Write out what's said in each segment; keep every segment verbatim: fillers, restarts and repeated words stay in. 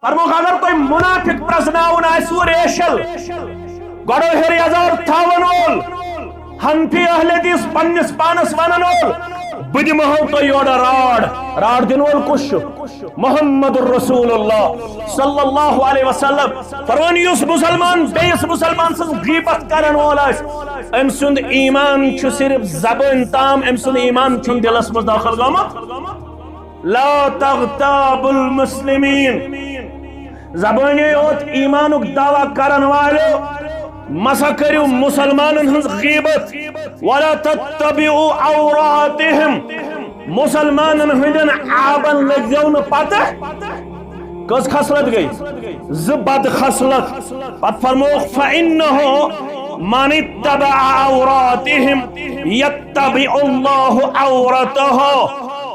فرموکھ، اگر تۄہہِ منافق پرزناوُن آسہِ، وہ ریشل، گۄڈو ہیٚر یزار تھاون وول، حنفی اہل حدیث پننِس پانس ونن وول، بہٕ دِمہو تۄہہِ یورٕ راڈ۔ راڈ دِنہٕ وول کُس چھُ؟ محمد رسول اللہ صلی اللہ علیہ وسلم۔ فرمان، یُس مسلمان بیٚیِس مسلمان سٕنٛز غیبت کرن وول آسہِ، أمۍ سُنٛد ایمان چھُ صرف زبٲنۍ تام، أمۍ سُنٛد ایمان چھُنہٕ دِلس منٛز دٲخل گوٚمُت۔ لا تغتاب المسلمین۔ زبٲنی یوت ایمانُک دعویٰ کرن والو، مسا کٔرِو مسلمانن ہٕنٛز غیبت۔ ولا تتبعوا عوراتهم۔ مسلمانن ہٕنٛدٮ۪ن عابن لٔگزیو نہٕ پتہٕ۔ کٔژ خصلت گٔے؟ زٕ بد خصلت۔ پتہٕ فرمووُکھ، فإنه من اتبع عوراتهم يتبع الله عورته۔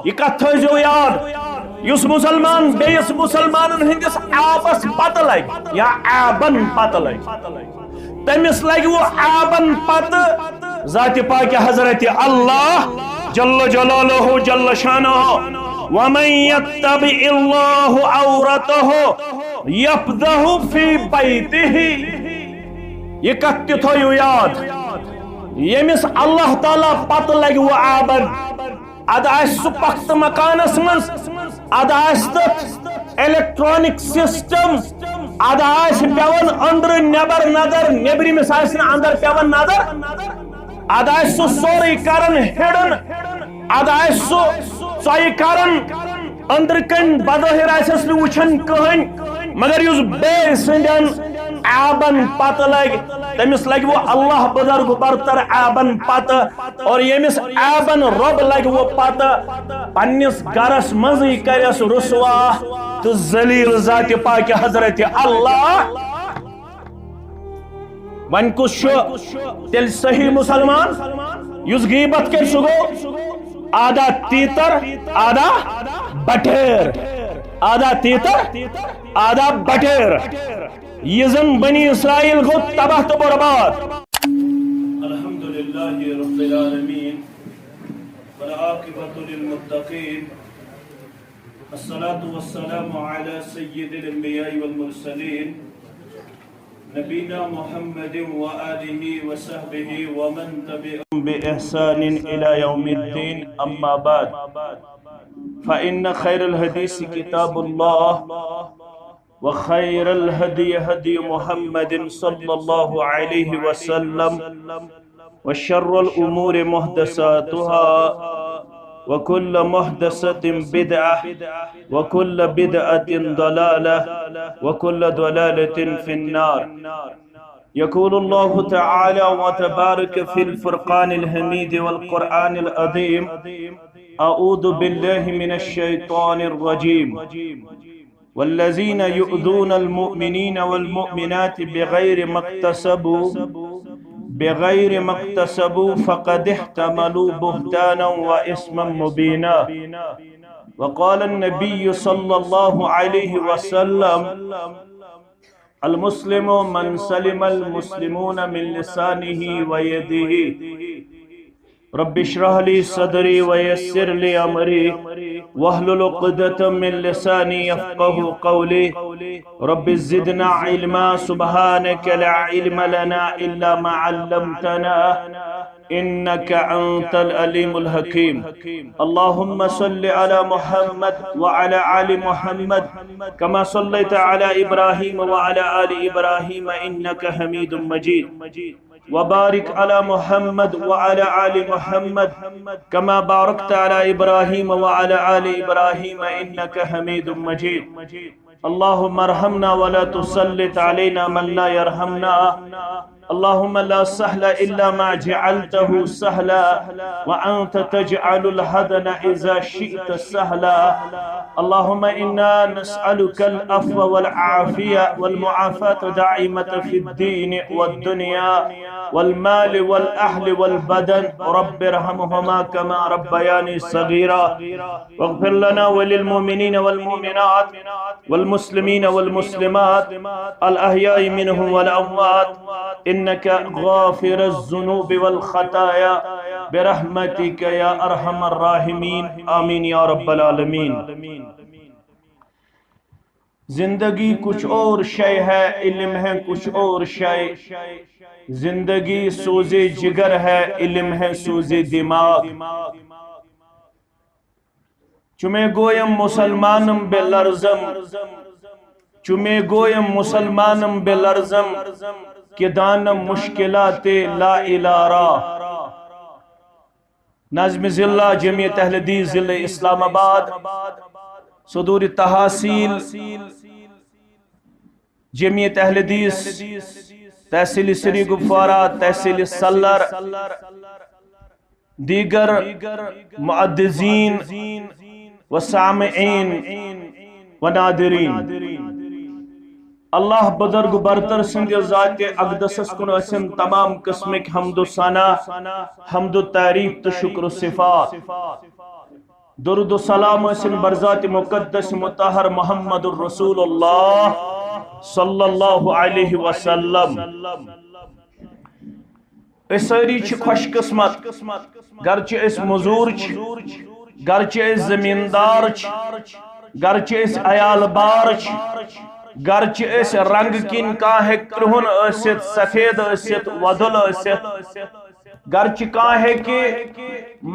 یہِ کتھ تھٲیزیو یاد، یُس مسلمان بیٚیِس مسلمانن ہٕنٛدِس عابس پتہٕ لگہِ یا عابن پتہٕ لگہِ، تٔمِس لگہِ وہ عابن پتہٕ ذاتِ پاکِ حضرت اللہ جل جلالہ جل شانہ۔ ومن يتبع الله عورته يفضحه في بيته۔ یہِ کتھ تہِ تھٲیِو یاد، ییٚمِس اللہ تعالیٰ پتہٕ لگہِ وہ عابن، ادٕ آسہِ سُہ پختہٕ مکانس منٛز، ادٕ آسہِ تتھ electronic system، ادٕ آسہِ پٮ۪وان أنٛدرٕ نٮ۪بر نظر، نیٚبرِمِس آسہِ نہٕ اندر پٮ۪وان نظر، ادٕ آسہِ سُہ سورُے کران hidden، ادٕ آسہِ سُہ ژۄیہِ کران، أنٛدرٕ کنۍ بظٲہر آسٮ۪س نہٕ وٕچھان کٕہٕنۍ، مگر یُس بیٚیہِ سٕنٛدٮ۪ن عابن پتہٕ لگہِ، تٔمِس لگہِ وہ اللہ بزرگ برتر عابن پتہٕ۔ اور ییٚمِس عابن رۄب لگہِ وہ پتہٕ، پننِس گرس منٛزٕے کرٮ۪س رسوا تہٕ ذلیل ذاتِ پاکِ حضرت اللہ۔ وۄنۍ کُس چھُ تیٚلہِ صحیح مسلمان؟ یُس غیبت کرِ، سُہ گوٚو آدھا تیتر، آدھا بٹھیر۔ آدھا تیتر، آدھا بٹھیر۔ یہِ زن بنی اسرائیل گوٚو تباہ تہٕ برباد۔ الحمد لله رب العالمين، والعاقبة للمتقين، الصلاة والسلام على سيد الأنبياء والمرسلين، نبينا محمد وآله وصحبه ومن تبعهم بإحسان إلى يوم الدين، أما بعد، فإن خير الحديث كتاب الله، وخير الهدي هدي محمد صلى الله عليه وسلم، وشر الأمور محدثاتها، وكل محدثة بدعة، وكل بدعة ضلالة، وكل ضلالة في النار. يقول الله تعالى وتبارك في الفرقان الحميد والقرآن العظيم: أعوذ بالله من الشيطان الرجيم. والذين يؤذون المؤمنين والمؤمنات بغير ما اكتسبوا، بغير ما اكتسبوا فقد احتملوا بهتانا وإثما مبينا. وقال النبي صلى الله عليه وسلم: المسلم من سلم المسلمون من لسانه ويده. رب اشرح لي صدري ويسر لي أمري واحلل عقدة من لساني يفقه قولي. رب زدنا علما، سبحانك لا علم لنا إلا ما علمتنا إنك أنت العليم الحكيم. اللهم صل على محمد وعلى آل محمد كما صليت على إبراهيم وعلى آل إبراهيم إنك حميد مجيد. وبارك على محمد وعلى آل محمد كما باركت على إبراهيم وعلى آل إبراهيم إنك حميد مجيد. اللهم ارحمنا ولا تسلط علينا من لا يرحمنا. اللهم لا سهل إلا ما جعلته سهلا وأنت تجعل الحزن إذا شئت سهلا. اللهم إنا نسألك العفو والعافية والمعافاة دائمة في الدين والدنيا والمال والأهل والبدن. رب ارحمهما كما ربياني صغيرا. واغفر لنا وللمؤمنين والمؤمنات والمسلمين والمسلمات الأحياء منهم والأموات إنك غافر الذنوب والخطايا برحمتك يا أرحم الراحمين. آمين يا رب العالمين. زندگی کچھ اور شے ہے، علم ہے کچھ اور شے۔ زندگی سوزے جگر ہے، علم ہے سوزے دماغ۔ چمے گویم مسلمانم بے لرزم، چمے گویم مسلمانم بے لرزم، کہ دانم مشکلات لا الارا۔ نظم ضلع جمعیت اہل حدیث ضلع اسلام آباد، صدور تحصیل جمعیت اہل حدیث، تحصیل سری گفوارہ، تحصیل سلر، دیگر معدزین و سامعین و ناظرین۔ اللہ بزرگ برتر سند ذات اقدسس کن ٲسن تمام قسمک حمد و ثنا، حمد و تعریف تو شکر و صفات۔ درود و سلام ٲسن بر ذات مقدس مطہر محمد الرسول اللہ صلی اللہ علیہ وسلم۔ أسۍ سٲری چھِ خۄش قٕسمت، گرچہِ أسۍ مٔزوٗر چھِ، گرچہِ أسۍ زٔمیٖندار چھِ، گرچہِ أسۍ عیال بار چھِ، گرچہِ أسۍ رنٛگہٕ کِنۍ کانٛہہ ہیٚکہِ کرٛہُن ٲسِتھ، سفید ٲسِتھ، وۄدُل ٲسِتھ، گرچہِ کانٛہہ ہیٚکہِ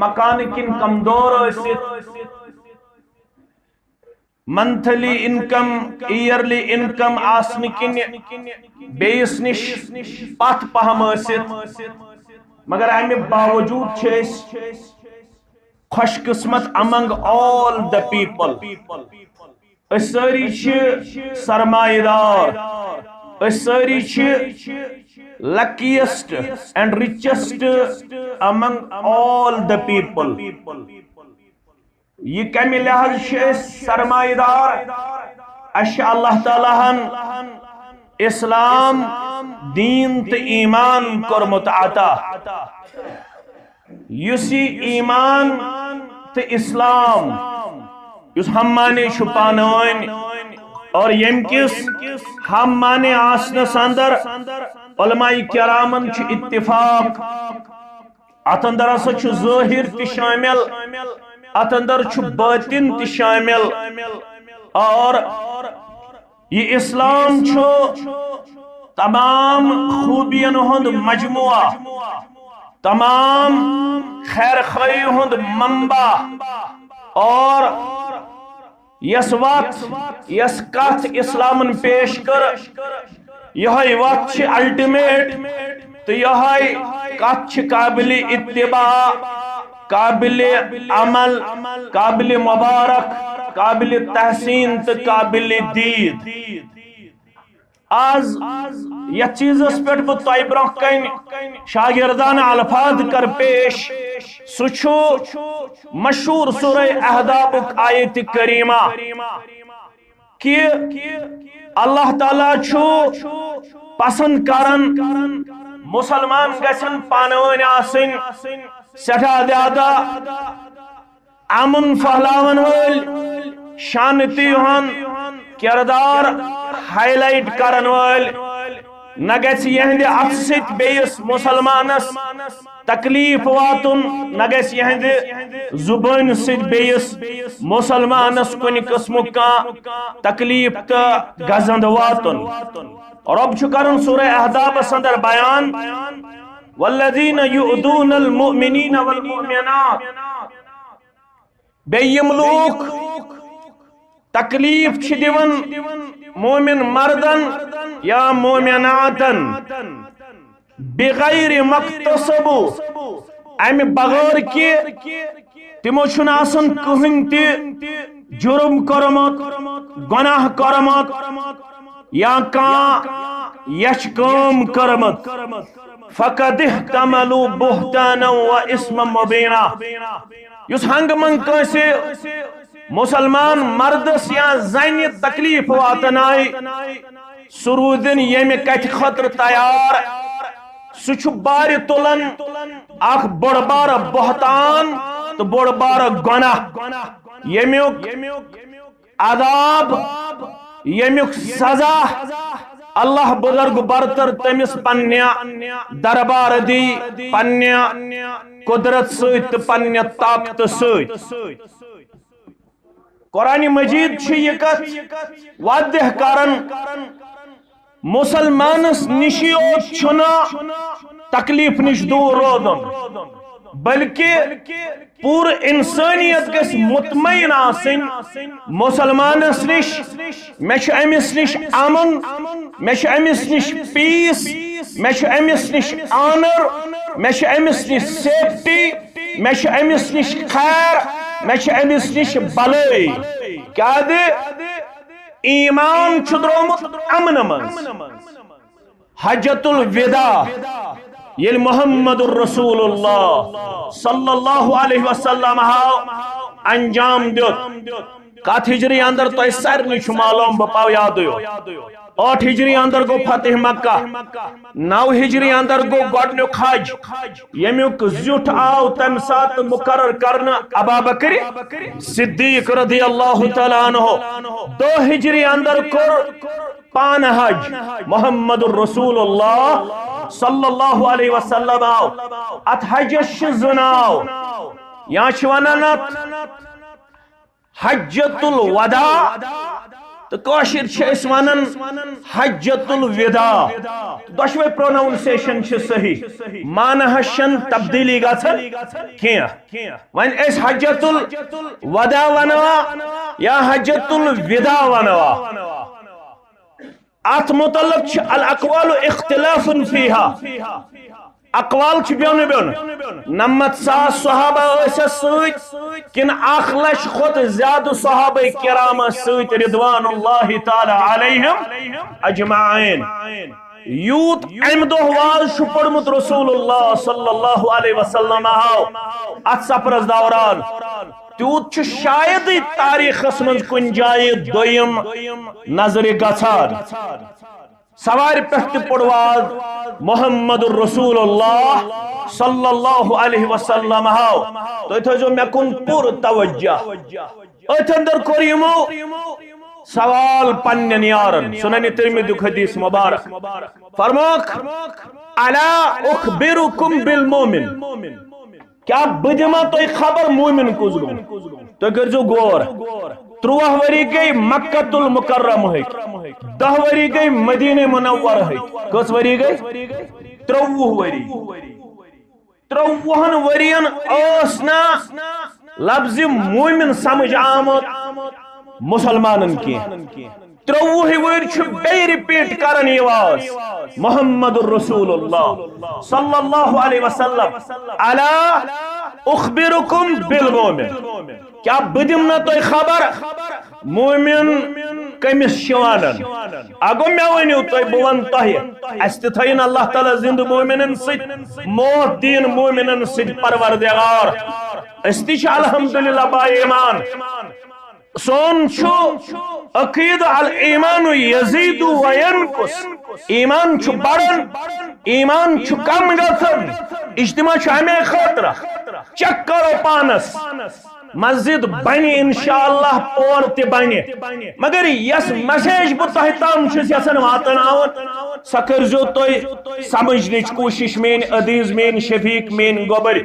مکانہٕ کِنۍ کمزور ٲسِتھ، منتھلی انکم، ایئرلی انکم آسنہٕ کِنہِ بیٚیِس نِش پتھ پہم ٲسِتھ، مگر امہِ باوجود چھِ أسۍ خۄش قٕسمت among all the people۔ أسۍ سٲری چھِ سرمایہ دار، أسۍ سٲری چھِ luckiest and richest among all the people۔ یہ کمہِ لحاظ چھِ أسۍ سرمایہ دار؟ اَسہِ چھُ اللہ تعالیٰ ہن اسلام دین تہٕ ایمان کوٚرمُت عطا۔ یُس یہِ ایمان تہٕ اسلام، یُس ہم معنی چھُ پانہٕ ؤنۍ، اور ییٚمہِ کِس ہم معنی آسنس اندر علماء کرامن چھُ اتفاق، اتھ اندر ہسا چھُ ظٲہر تہِ شٲمِل، اتھ اندر چھُ باطن تہِ شٲمِل، اور یہ اسلام چھُ تمام خوبین ہُنٛد مجموعہ، تمام خیر خواہی ہُنٛد منبع، اور یس وتھ، یس کتھ اسلامن پیش کٔر، یہے وتھ چھِ ultimate، تہٕ یہے کتھ چھِ قابل اتباع، قابل عمل، قابل مبارک، قابل تحسین تہٕ قابل دید۔ آز یتھ چیزس پٮ۪ٹھ بہٕ تۄہہِ برونٛہہ کنہِ شاگردانہ الفاظ کر پیش، سُہ چھُ مشہور سورہ احزابُک آیت کریمہ کہ اللہ تعالیٰ چھُ پسند کران مسلمان گژھن پانہٕ ؤنۍ آسٕنۍ سٮ۪ٹھاہ زیادٕ امن پھہلاون وٲلۍ، شانتی ہُنٛد کردار highlight کرن وٲلۍ۔ نہ گژھِ یہنٛدِ اتھٕ سۭتۍ بیٚیِس مسلمانس تکلیف واتُن، نہ گژھِ یہنٛدِ زبٲنۍ سۭتۍ بیٚیِس مسلمانس کُنہِ قٕسمُک کانٛہہ تکلیف تہٕ گزند واتُن۔ رب چھُ کران سورہ احزابس اندر بیان، والذین یؤذون المؤمنین والمؤمنات، بیٚیہِ یِم لوٗکھ تکلیف چھِ دِوان مومن مردن یا مومناتن بغیر مکتسبو، امہِ بغٲر کہِ تِمو چھُنہٕ آسان کٕہٕنۍ تہِ جُرم کوٚرمُت، گۄناہ کوٚرمُت یا کانٛہہ یچھ کٲم کٔرمٕژ۔ فقد احتملوا بہتانا و اثما مبینا۔ یُس ہنگہٕ منٛگہٕ کٲنٛسہِ مسلمان مردس یا زنہِ تکلیف واتنایہِ، سُہ روٗدِن ییٚمہِ کتھِ خٲطرٕ تیار، سُہ چھُ بارِ تُلان اکھ بوٚڑ بارٕ بہتان تہٕ بوٚڑ بارٕ گۄناہ، ییٚمیُک عذاب، ییٚمیُک سزا اللہ بزرگ برتر تٔمِس پننہِ دربار دی، پننہِ قدرت سۭتۍ تہٕ پننہِ طاقتہٕ سۭتۍ۔ قرآن مجید چھِ یہِ کتھ واضح کران، مسلمانس نِشی یوت چھُنہٕ تکلیف نِش دوٗر روزُن، بلکہ پوٗرٕ انسٲنیت گژھِ مطمئن آسٕنۍ مسلمانس نِش۔ مےٚ چھُ أمِس نِش امن، مےٚ چھُ أمِس نِش پیس، مےٚ چھُ أمِس نِش آنر، مےٚ چھُ أمِس نِش سیفٹی، مےٚ چھُ أمِس نِش خیر، مےٚ چھُ أمِس نِش بلٲے۔ کیٛازِ؟ ایمان چھُ درٛامُت امنہٕ منٛز۔ حجۃ الوداع، ییٚلہِ محمد رسول اللہ صلی اللہ علیہ وسلم ہاو انجام دیُت، کتھ ہجری اندر؟ تۄہہِ سارنٕے چھُ معلوم، بہٕ پاو یادٕے یوت۔ ٲٹھ ہجری اندر گوٚو فتح مکہ، نو ہجری اندر گوٚو گۄڈنیُک حج، ییٚمیُک زیُٹھ آو تمہِ ساتہٕ مقرر کرنہٕ ابا بکر صدیق رضی اللہ تعالیٰ عنہ۔ دہ ہجری اندر کوٚر پانہٕ حج محمد رسول اللہ صلی اللہ علیہ وسلم آو۔ اتھ حجس چھِ زٕ ناو، یا چھِ ونان اتھ حجۃ الوداع تہٕ کٲشِر چھِ أسۍ ونان حجۃ الوداع۔ دۄشوے پروناؤنسیشن چھِ صحیح، معناہس چھنہٕ تبدیلی گژھان کینٛہہ۔ وۄنۍ أسۍ حجۃ الوداع ونوا یا حجۃ الوداع ونوا، اتھ متعلق چھِ الاقوال اختلاف فیہا۔ اقوال چھِ بیوٚن بیوٚن۔ نمتھ ساس صحابہ ٲسس سۭتۍ کِنہٕ اکھ لچھ کھۄتہٕ زیادٕ صحابہ کرام ٲسۍ سۭتۍ رضوان اللہ تعالیٰ علیہم اجمعین۔ یوٗت امہِ دۄہ واز چھُ پوٚرمُت رسول اللہ صلی اللہ علیہ وسلم ہاو اتھ سفرس دوران، تیوٗت چھُ شاید تاریخس منٛز کُنہِ جایہِ دوٚیِم نظرِ گژھان۔ سوارِ پٮ۪ٹھ تہِ پوٚر واز محمد رسول اللہ صلی اللہ علیہ وسلم ہاو۔ تُہۍ تھٲیزیو مےٚ کُن پوٗرٕ توجہ۔ أتھۍ اندر کوٚر یِمو سوال پننٮ۪ن یارن، سنن ترمذیُک حدیث مبارک۔ فرموکھ، الا اخبرکم بالمؤمن، کیٛاہ بہٕ دِما تۄہہِ خبر مومن کُس گوٚو؟ تُہۍ کٔرۍزیو غور، ترٛواہ ؤری گٔے مکہ المکرمہٕکۍ، دہ ؤری گٔے مدینہ منورہٕکۍ۔ کٔژ ؤری گٔے؟ ترٛوُہ ؤری۔ ترٛوُہن ؤرین ٲس نہٕ لفظ مومن سمجھ آمُت مسلمانن کینٛہہ۔ ترٛوُہہِ ؤرۍ چھُ بیٚیہِ رِپیٖٹ کران یہِ واز محمد رسول اللہ صلی اللہ علیہ وسلم، الا اخبرکم بالمؤمن، کیٛاہ بہٕ دِمہٕ نہ تۄہہِ خبر مومن کٔمِس چھِ ونان؟ اگو مےٚ ؤنِو تُہۍ، بہٕ ونہٕ تۄہہِ۔ اسہِ تہِ تھٲیِن اللہ تعالیٰ زندٕ مومنن سۭتۍ، موت دِیِن مومنن سۭتۍ پروردگار۔ أسۍ تہِ چھِ الحمدللہ با ایمان۔ سون چھُ عقیدٕ، الایمان یزید و ینقص، ایمان چھُ بڑان، ایمان چھُ کم گژھان۔ اجتماع چھُ امے خٲطرٕ۔ چیک کرو پانس، مسجد بنہِ انشاءاللہ، پور تہِ بنہِ، مگر یس میسیج بہٕ تۄہہِ تام چھُس یژھان واتناوُن، سۄ کٔرزیو تُہۍ سمجھنٕچ کوٗشش، میٲنۍ عزیز، میٲنۍ شفیق، میٲنۍ گوٚبرۍ۔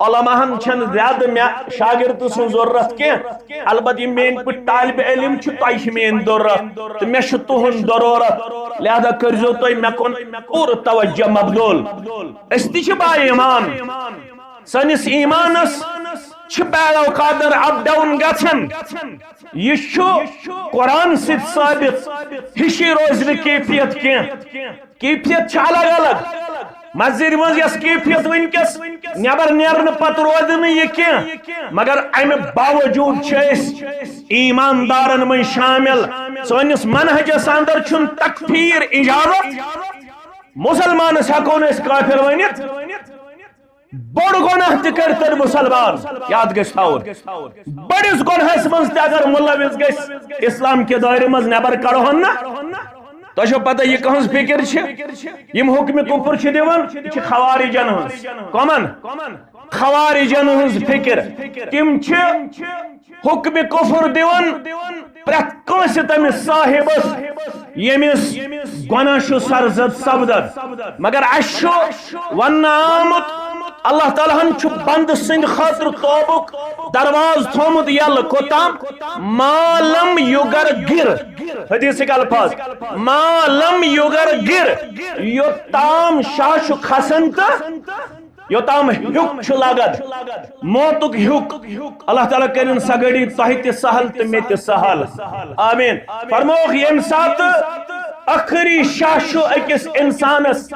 علماہن چھنہٕ زیادٕ مےٚ شاگرد سٕنٛز ضروٗرت کینٛہہ، البتہٕ یِم میٲنۍ پٲٹھۍ طالب علم چھِ، تۄہہِ چھِ میٲنۍ ضروٗرت تہٕ مےٚ چھُ تُہُنٛد ضروٗرت، لہذا کٔرزیو تُہۍ مےٚ کُن پوٗرٕ توجہ مبذول۔ أسۍ تہِ چھِ با ایمان، سٲنِس ایمانس چھِ بعض اوقات اپ ڈاؤن گژھان۔ یہِ چھُ قرآن سۭتۍ ثٲبت، ہِشی روزِ نہٕ کیفیت کینٛہہ۔ کیفیت چھِ الگ الگ۔ مسجد منٛز یۄس کیفیت وٕنکیٚس نٮ۪بر نیرنہٕ پتہٕ روزِ نہٕ یہِ کینٛہہ، مگر امہِ باوجود چھِ أسۍ ایماندارن منٛز شامل۔ سٲنِس منہجس اندر چھُنہٕ تکفیر اجازت۔ مسلمانس ہٮ۪کو نہٕ أسۍ کافر ؤنِتھ۔ بوٚڑ گۄناہ تہِ کٔرِتھ مسلمان، یاد گژھِ تھاوُن، بٔڑِس گۄناہس منٛز تہِ اگر ملوث گژھِ، اسلام کہِ دٲیرٕ منٛز نٮ۪بر کڑہون نہ۔ تۄہہِ چھو پتہ یہِ کٕہٕنٛز فکر چھِ؟ یِم حکمِ کفر چھِ دِوان، یہِ چھِ خوارجن ہٕنٛز۔ کمن؟ خوارجن ہٕنٛز فکر۔ تِم چھِ حکمِ کفر دِوان پرٛٮ۪تھ کٲنٛسہِ تٔمِس صاحبس، ییٚمِس گۄناہ چھُ سرزد سپدان۔ مگر اَسہِ چھُ وننہٕ آمُت، اللہ تعالیٰ ہن چھُ بندٕ سٕنٛدِ خٲطرٕ توبُک دروازٕ تھوٚومُت یَلہٕ۔ کوٚتام؟ ما لم یُغرغر۔ حدیثٕکۍ الفاظ، ما لم یُغرغر، یوٚتام شاہ چھُ کھسان تہٕ یوٚتام ہیوٚک چھُ لگان، موتُک ہیوٚک۔ اللہ تعالیٰ کٔرِن سۄ گھڑی تۄہہِ تہِ سہل تہٕ مےٚ تہِ سہل۔ آمین۔ فرمووُکھ، ییٚمہِ ساتہٕ ٲخری شاہ چھُ أکِس اِنسانَس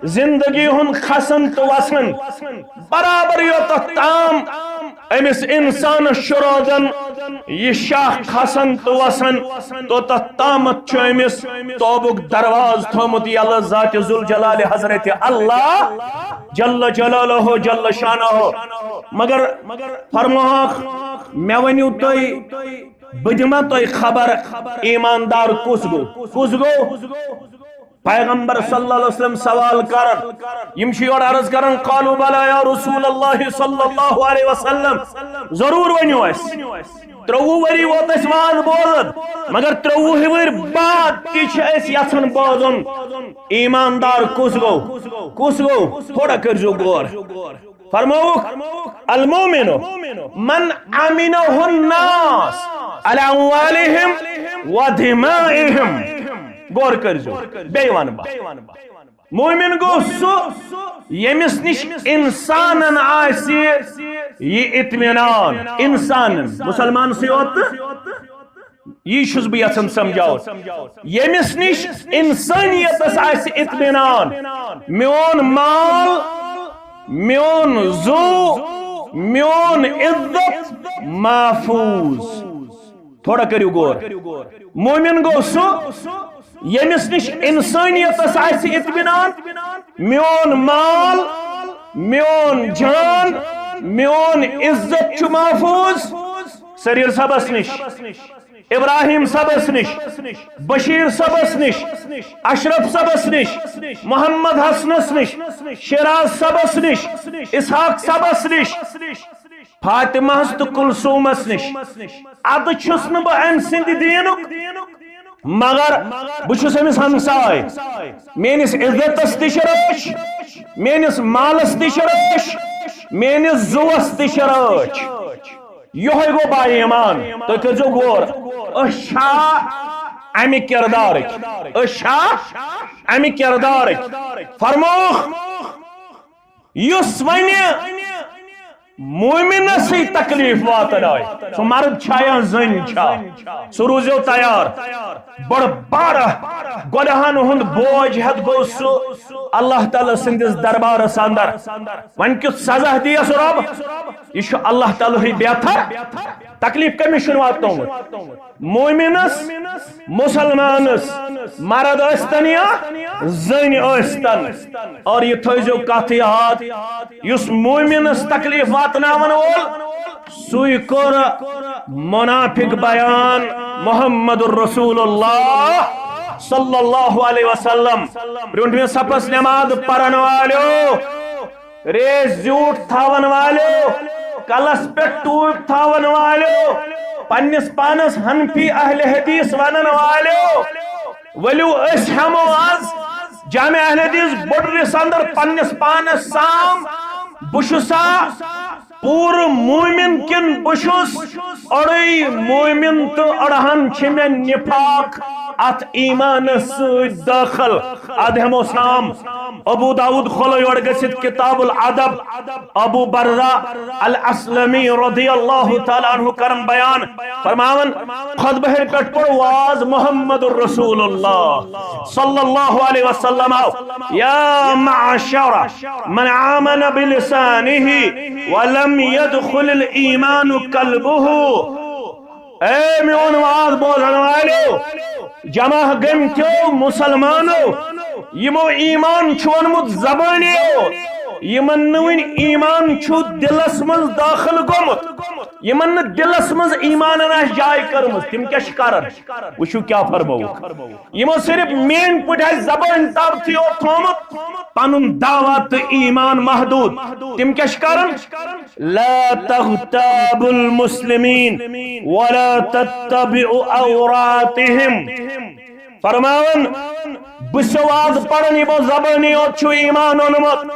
زندگی ہُنٛد کھسان تہٕ وسان، برابر یوٚتتھ تام أمِس اِنسانَس چھُ روزان یہِ شاہ کھسان تہٕ وسان، توٚتتھ تامَتھ چھُ أمِس توبُک دروازٕ تھوٚومُت یَلہٕ ذاتِ ذوالجلال حضرت اللہ جل جلالہ جل شانہ۔ مگر فرموہکھ، مےٚ ؤنِو تُہۍ، بہٕ دِمہ تۄہہِ خبر، ایماندار کُس گوٚو؟ کُس گوٚو؟ پیغمبر صلی اللہ علیہ وسلم سوال کران، یِم چھِ یورٕ عرض کران، قالوا بلی یا رسول اللہ صلی اللہ علیہ وسلم، ضروٗر ؤنِو اَسہِ۔ ترٛۆوُہ ؤری ووت اَسہِ واز بوزان، مگر ترٛۆوُہ وٕہٕرۍ بعد تہِ چھِ أسۍ یژھان بوزُن، ایماندار کُس گوٚو؟ کُس گوٚو؟ تھوڑا کٔرۍزیو غور۔ فرمووُکھ، المؤمن من امنہ الناس علی اموالہم و دمائہم۔ غور کٔرۍزیو، بیٚیہِ وَنہٕ بہٕ۔ مومن گوٚو سُہ، ییٚمِس نِش اِنسانن آسہِ یہِ اطمینان، اِنسانن، مُسلمانسٕے یوت تہٕ یی چھُس بہٕ یژھان سمجھاوُن، ییٚمِس نِش اِنسٲنیتس آسہِ اطمینان، میون مال، میون زُو، میون عزت محفوظ۔ تھوڑا کٔرِو غور۔ مومن گوٚو سُہ، ییٚمِس نِش اِنسٲنیتس آسہِ اطمینان، میون مال، میون جان، میون عزت چھُ محفوظ۔ سریٖر صٲبس نِش، ابراہیم صٲبس نِش، بشیر صٲبس نِش، اشرف صٲبس نِش، محمد حسنس نِش، شیراز صٲبس نِش، اسحاق صٲبس نِش، فاطمہس تہٕ کلثومس نِش۔ ادٕ چھُس نہٕ بہٕ أمۍ سٕنٛدِ دیٖنُک، مگر بہٕ چھُس أمِس ہمساے۔ میٲنِس عزتس تہِ چھِ رٲچھ، میٲنِس مالس تہِ چھِ رٲچھ، میٲنِس زُوس تہِ چھِ رٲچھ۔ یِہوٚے گوٚو با ایمان۔ تُہۍ کٔرۍزیو غور، أسۍ چھا امہِ کردارٕکۍ؟ أسۍ چھا امہِ کردارٕکۍ؟ فرمووُکھ، یُس وۄنۍ مومنسٕے تکلیف واتناوِ، سُہ مرد چھا یا زٔنۍ چھا، سُہ روٗزیو تیار۔ بڑٕ بارٕ گۄناہن ہُنٛد بوج ہٮ۪تھ گوٚو سُہ اللہ تعالیٰ سٕنٛدِس دربارس اندر۔ وۄنۍ کیُتھ سزا دِیس رۄب؟ یہِ چھُ اللہ تعالیٰ ہٕے بہتر۔ تکلیف کٔمِس چھُنہٕ واتنومُت؟ مومنس، مسلمانس، مرد ٲسۍتن یا زٔنۍ ٲسۍتن۔ اور یہِ تھٲیزیو کتھ یاد، یُس مومنس تکلیف واتناون وول، سُے کوٚر منافق بیان محمد رسول اللہ صلی اللہ علیہ وسلم۔ برونٹھمہِ صفس نماز پرن والیو، ریش زیوٗٹھ تھاون والیو، کلس پٮ۪ٹھ ٹوپۍ تھاون والیو، پننِس پانس حنفی اہل حدیث ونن والیو، ؤلِو أسۍ ہٮ۪مو از جامع اہل حدیث بُڈرِس اندر پننِس پانس سام، بہٕ چھُسا پوٗرٕ مومن کِنہٕ بہٕ چھُس أڑٕے مومن تہٕ أڑہن چھِ مےٚ نفاق اتھ ایمانس سۭتۍ دٲخل؟ ادٕ ہٮ۪مو سام۔ ابو داؤد کھولو یورٕ گٔژھِتھ کتاب الادب، ابو برزہ الاسلمی رضی اللہ تعالیٰ عنہ کرن بیان، فرماون، خطبہ ہٕنٛدِ پٮ۪ٹھ پوٚر واز محمد رسول اللہ صلی اللہ علیہ وسلم آو، یا معشر من آمن بلسانہ ولم یدخل الایمان قلبہ۔ اے میون واز بوزن والیو، جمع گٔمتیو مسلمانو، یِمو ایمان چھُ ووٚنمُت زبٲنیو، یِمن نہٕ وُنہِ ایمان چھُ دِلس منٛز دٲخل گوٚمُت، یِمن نہٕ دِلس منٛز ایمانن آسہِ جاے کٔرمٕژ، تِم کیٛاہ چھِ کران؟ وٕچھِو کیٛاہ فرمووُکھ۔ یِمو صرف میٲنۍ پٲٹھۍ آسہِ زبٲنۍ تبتھٕے یوت تھوٚومُت، پنُن دعوت تہٕ ایمان محدوٗد۔ تِم کیٛاہ چھِ کران؟ لا تغتابوا المسلمین ولا تتبعوا عوراتہم۔ فرماوان، بہٕ چھُس واز پران، یِمو زبٲنی یوت چھُ ایمان اوٚنمُت،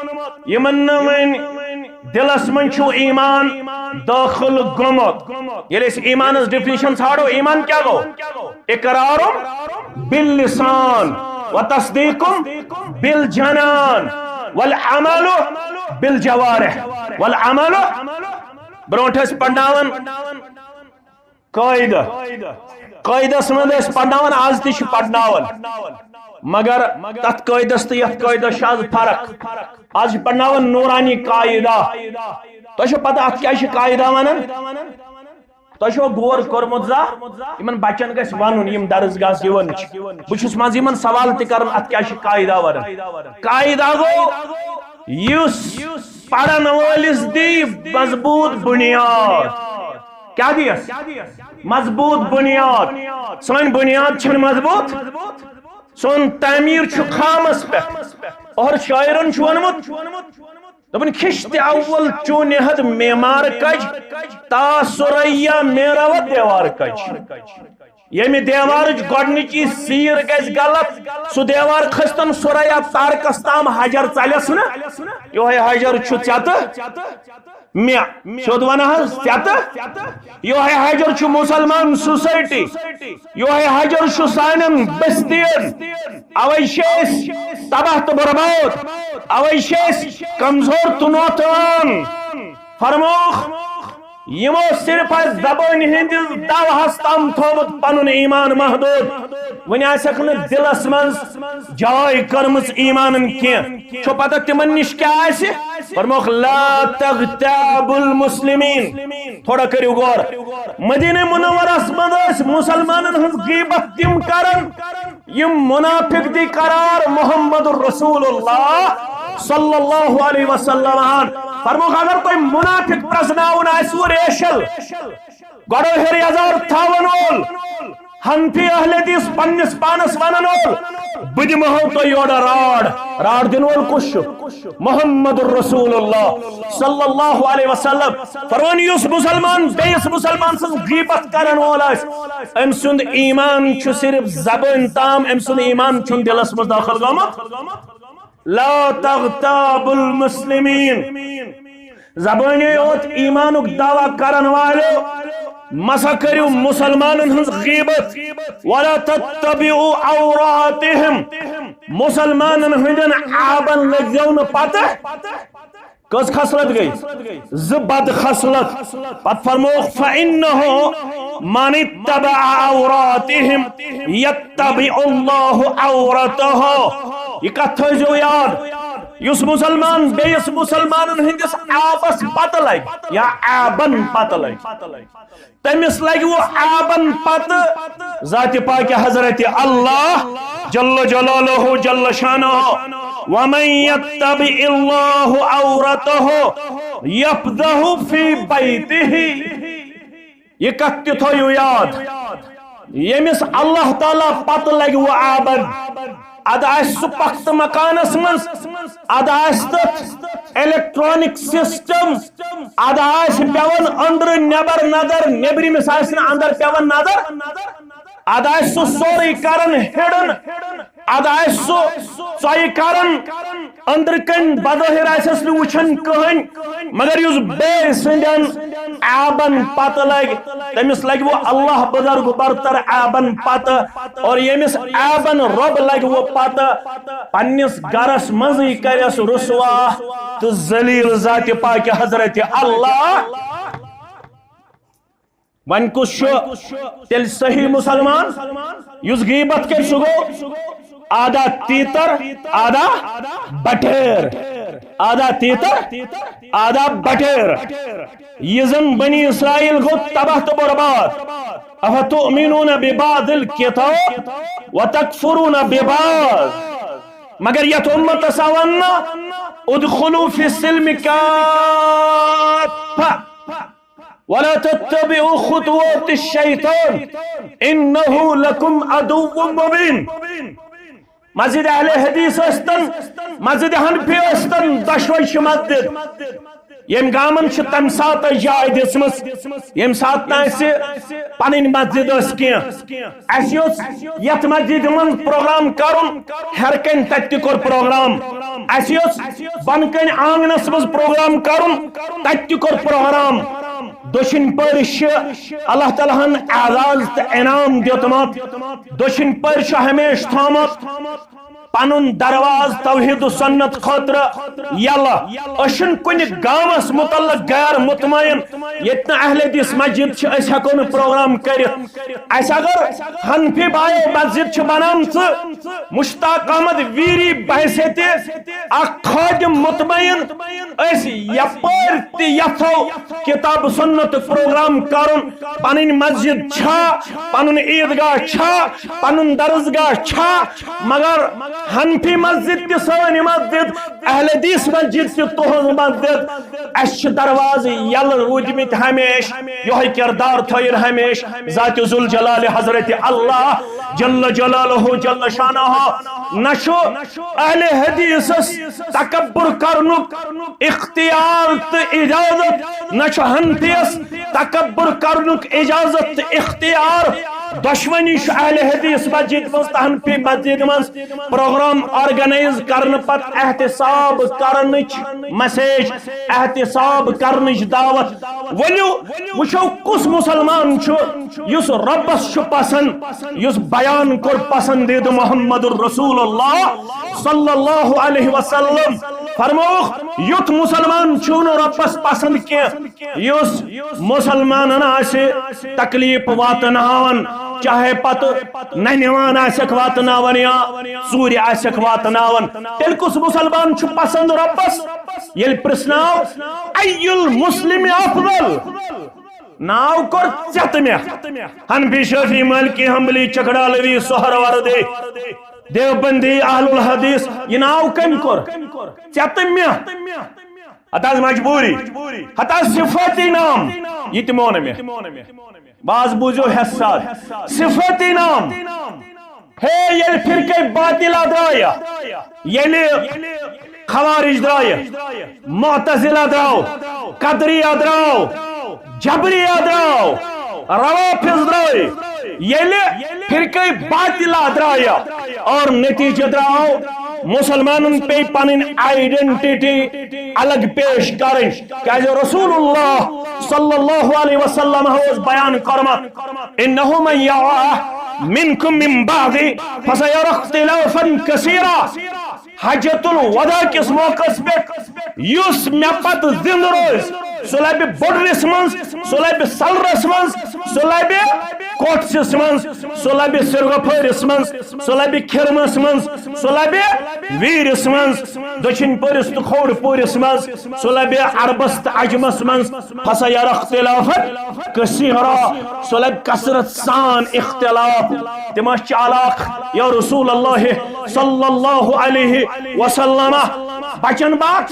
یِمن نہٕ وۄنۍ دلس منٛز چھُ ایمان دٲخل گوٚمُت۔ ییٚلہِ أسۍ ایمانس ڈیفینیشن ژھانڈو، ایمان کیٛاہ گوٚو؟ اقرار باللسان و تصدیق بالجنان والعمل بالجوارح۔ والعمل، برونٹھ ٲسۍ پرناوان قٲعدٕ۔ قٲعدس منٛز ٲسۍ پرناوان، آز تہِ چھِ پرناوان، مگر تتھ قٲعدس تہٕ یتھ قٲعدس چھِ آز فرق۔ آز چھِ پرناوان نورانی قاعدہ۔ تۄہہِ چھو پتہ اتھ کیٛاہ چھِ قاعدہ ونان؟ تۄہہِ چھو غور کوٚرمُت زانٛہہ؟ یِمن بچن گژھِ ونُن، یِم درس گاہس یِوان چھِ۔ بہٕ چھُس منٛزٕ یِمن سوال تہِ کران، اتھ کیٛاہ چھِ قاعدہ ونان؟ قاعدہ گوٚو یُس پرن وٲلِس دی مضبوط بنیاد۔ کیٛاہ دِیس؟ مضبوط بنیاد۔ سٲنۍ بنیاد چھنہٕ مضبوط، سون تعمیر چھُ خامس پٮ۪ٹھ۔ اور شاعرن چھُ ووٚنمُت، دوٚپُن، خشت اول چون نہد معمار کج، تا ثریا میرا و دیوار کج۔ ییٚمہِ دیوارٕچ گۄڈنِچی سیٖر گژھِ غلط، سُہ دیوار کھسہِ تن ثریا تارکس تام، حجر ژلٮ۪س نہٕ۔ یِہوٚے حجر چھُ ژےٚ تہٕ مےٚ۔ سیوٚد ونہٕ حظ، ژےٚ تہٕ یِہوٚے حجر چھُ مسلمان سوسائٹی، یِہوٚے حجر چھُ سانٮ۪ن بستین۔ اوے چھِ أسۍ تباہ تہٕ برباد، اوے چھِ أسۍ کمزور تہٕ نوتوان۔ فرمووُکھ، یِمو صرف آسہِ زبٲنۍ ہٕنٛدِس دوہس تام تھوٚومُت پنُن ایمان محدود، وۄنۍ آسٮ۪کھ نہٕ دلس منٛز جاے کٔرمٕژ ایمانن کینٛہہ۔ چھو پتہ تِمن نِش کیٛاہ آسہِ؟ فرمووُکھ، لا تغتاب المسلمین۔ تھوڑا کٔرِو غور، مدینہ منورس منٛز ٲسۍ مسلمانن ہٕنٛز غیبت تِم کران، یِم منافق دی قرار محمد رسول اللہ صلی اللہ علیہ وسلم ہن۔ فرمووُکھ، اگر تۄہہِ منافق پرزناوُن آسِوٕ ریشل، گۄڈو ہیٚرِ یزار تھاون وول، حنفی اہل حدیث پننِس پانس ونن وول، بہٕ دِمہو تۄہہِ یورٕ راڈ۔ راڈ دِنہٕ وول کُس چھُ؟ محمد رسول اللہ صلی اللہ علیہ وسلم۔ فرمووُن، یُس مسلمان بیٚیِس مسلمان سٕنٛز غیبت کرن وول آسہِ، أمۍ سُنٛد ایمان چھُ صرف زبٲنۍ تام، أمۍ سُنٛد ایمان چھُنہٕ دلس منٛز دٲخل گوٚمُت۔ لا تغتاب المسلمین۔ زبٲنۍ یوت ایمانُک دعویٰ کرن والو، مسا کٔرِو مسلمانن ہٕنٛز غیبت۔ ولا تتبعوا عوراتہم۔ مسلمانن ہٕنٛدٮ۪ن عابن لٔگزیو نہٕ پتہٕ۔ کٔژ خصلت گٔے؟ زٕ بد خصلت۔ پتہٕ فرمووُکھ، فإنه من اتبع عوراتهم يتبع الله عورته۔ یہِ کتھ تھٲیزیو یاد، یُس مسلمان بیٚیِس مسلمانن ہٕنٛدِس عابس پتہٕ لگہِ یا عابن پتہٕ لگہِ، تٔمِس لگہِ وۄنۍ عابن پتہٕ ذاتِ پاکِ حضرت اللہ جل جلالہ جل شانہ۔ ومن يتبع الله عورته يفضحه في بيته۔ یہِ کتھ تہِ تھٲیِو یاد، ییٚمِس اللہ تعالیٰ پتہٕ لگہِ وۄنۍ عابن، ادٕ آسہِ سُہ پختہٕ مکانس منٛز، ادٕ آسہِ تتھ electronic system، ادٕ آسہِ پٮ۪وان أنٛدرٕ نٮ۪بر نظر، نیٚبرِمِس آسہِ نہٕ اندر پٮ۪وان نظر، ادٕ آسہِ سُہ سورُے کران hidden، ادٕ آسہِ سُہ ژۄیہِ کران، أنٛدرٕ کنۍ بظٲہر آسٮ۪س نہٕ وٕچھان کٕہٕنۍ، مگر یُس بیٚیہِ سٕنٛدٮ۪ن عابن پتہٕ لگہِ، تٔمِس لگہِ وۄنۍ اللہ بزرگ برتر عابن پتہٕ، اور ییٚمِس عابن رۄب لگہِ وۄنۍ پتہٕ، پننِس گرس منٛزٕے کرٮ۪س رسوا تہٕ ذلیل ذاتِ پاکِ حضرت اللہ۔ وۄنۍ کُس چھُ تیٚلہِ صحیح مسلمان؟ یُس غیبت کرِ، سُہ گوٚو آدھا تیتر، آدھا بٹھیر۔ آدھا تیتر، آدھا بٹھیر۔ یہِ زن بنی اسرائیل گوٚو تباہ تہٕ برباد۔ افتؤمنون ببعض الکتاب وتکفرون ببعض۔ مگر یتھ امتس آو وننہٕ، ادخلوا فی السلم کافہ۔ ولا تتبعوا خطوات الشیطان انه لکم عدو مبین۔ مسجد اہل حدیث ٲسۍتن، مسجد حنفی ٲسۍتن، دۄشوے چھِ مسجد۔ ییٚمۍ گامن چھِ تمہِ ساتہٕ جاے دِژمٕژ، ییٚمہِ ساتہٕ نہٕ اَسہِ پنٕنۍ مسجد ٲس کینٛہہ۔ اَسہِ اوس یتھ مسجدِ منٛز پروگرام کرُن، ہیرٕ کنہِ تتہِ تہِ کوٚر پروگرام۔ اَسہِ اوس بۄنہٕ کنہِ آنگنس منٛز پروگرام کرُن، تتہِ تہِ کوٚر پروگرام۔ دٔچھِنۍ پٔرۍ چھِ اللہ تعالیٰ ہن اعزاز تہٕ انعام دیُتمُت۔ دٔچھِنۍ پٔرۍ چھُ ہمیشہِ تھوٚومُت پنُن دروازٕ توحید و سنت خٲطرٕ یلہٕ۔ أسۍ چھِنہٕ کُنہِ گامس متعلق غیر مطمئن، ییٚتہِ نہٕ اہل حدیث مسجد چھِ، أسۍ ہٮ۪کو نہٕ پروگرام کٔرِتھ۔ اَسہِ اگر حنفی بایو مسجد چھِ بنٲومٕژ، مشتاق احمد ویری بحیثیت اکھ خادم مطمئن، أسۍ یپٲرۍ تہِ یژھو کتاب سنت پروگرام کرُن، پنٕنۍ مسجد چھا، پنُن عیدگاہ چھا، پنُن درسگاہ چھا، مگر حنفی مسجد تہِ سٲنۍ مسجد، اہل حدیث مسجد تہِ تُہنٛز مسجد۔ اَسہِ چھِ دروازٕ یلہٕ روٗدمٕتۍ ہمیشہِ، یِہوٚے کردار تھٲیِن ہمیشہِ ذات ذوالجلال حضرت اللہ جل جلالہ جل شانہ۔ نہ چھُ اہل حدیثس تکبر کرنُک اختیار تہٕ اجازت، نہ چھُ حنفیس تکبر کرنُک اجازت تہٕ اختیار۔ دۄشوٕنی چھُ اہل حدیث مسجد منٛز تہٕ حنفی مسجد منٛز پروگرام آرگنائز کرنہٕ پتہٕ احتساب کرنٕچ مسیج، احتساب کرنٕچ دعوت۔ ؤلِو وٕچھو، کُس مسلمان چھُ یُس رۄبس چھُ پسند، یُس بیان کوٚر پسندیدٕ محمد رسول اللہ صلی اللہ علیہ وسلم۔ فرمووُکھ، یُتھ مسلمان چھُنہٕ رۄبس پسند کینٛہہ یُس مسلمانن آسہِ تکلیف واتناوان، چاہے پتہٕ ننہِ وان آسٮ۪کھ واتناوان یا ژوٗرِ آسٮ۪کھ واتناوان۔ تیٚلہِ کُس مسلمان چھُ پسند رۄبس؟ ییٚلہِ پرژھناو، ای المسلم افضل؟ ناو کوٚر ژےٚ تہٕ مےٚ۔ حنفی، شافعی، مالکی، حنبلی، چکڑالوی، سہروردی، دیوبندی، اہل الحدیث، یہِ ناو کٔمۍ کوٚر؟ ژےٚ تہٕ مےٚ۔ ہتا حظ مجبوری، ہتا صفتی نام، یہِ تہِ مون مےٚ۔ باز بوٗزِو حساد، صفتی نام۔ ہے، ییٚلہِ فرقے باطلہ درٛایہِ، ییٚلہِ خوارج درٛایہِ، معتزلہ درٛاو، قدریہ درٛاو، جبریہ درٛاو، روافض درٛاے، ییٚلہِ فرقے باطلہ درٛایہِ اور نتیجہ درٛاو، مسلمانن پے پنٕنۍ آئیڈینٹی الگ پیش کرٕنۍ۔ کیازِ رسول اللہ صلی اللہ علیہ وسلم اوس بیان کوٚرمُت، انہ من یعش منکم من بعدی فسیری اختلافا کثیرا۔ حجۃ الوداع کِس موقعس پٮ۪ٹھ یُس مےٚ پتہٕ زِندٕ روزِ، سُہ لبہِ بۄڈرِس منٛز، سُہ لبہِ سلرس منٛز، سُہ لبہِ کوٹھسِس منٛز، سُہ لبہِ سرگوفٲرِس منٛز، سُہ لبہِ کھِرمس منٛز، سُہ لبہِ ویٖرِس منٛز، دٔچھِنۍ پوٗرِس تہٕ کھووُر پوٗرِس منٛز، سُہ لبہِ عربس تہٕ عجمس منٛز، فسیری اختلافا کثیرا، سُہ لبہِ کثرت سان اختلاف۔ تِم ٲسۍ چالاک، یا رسول اللہ صلی اللہ علیہ وسلم۔ بچن بات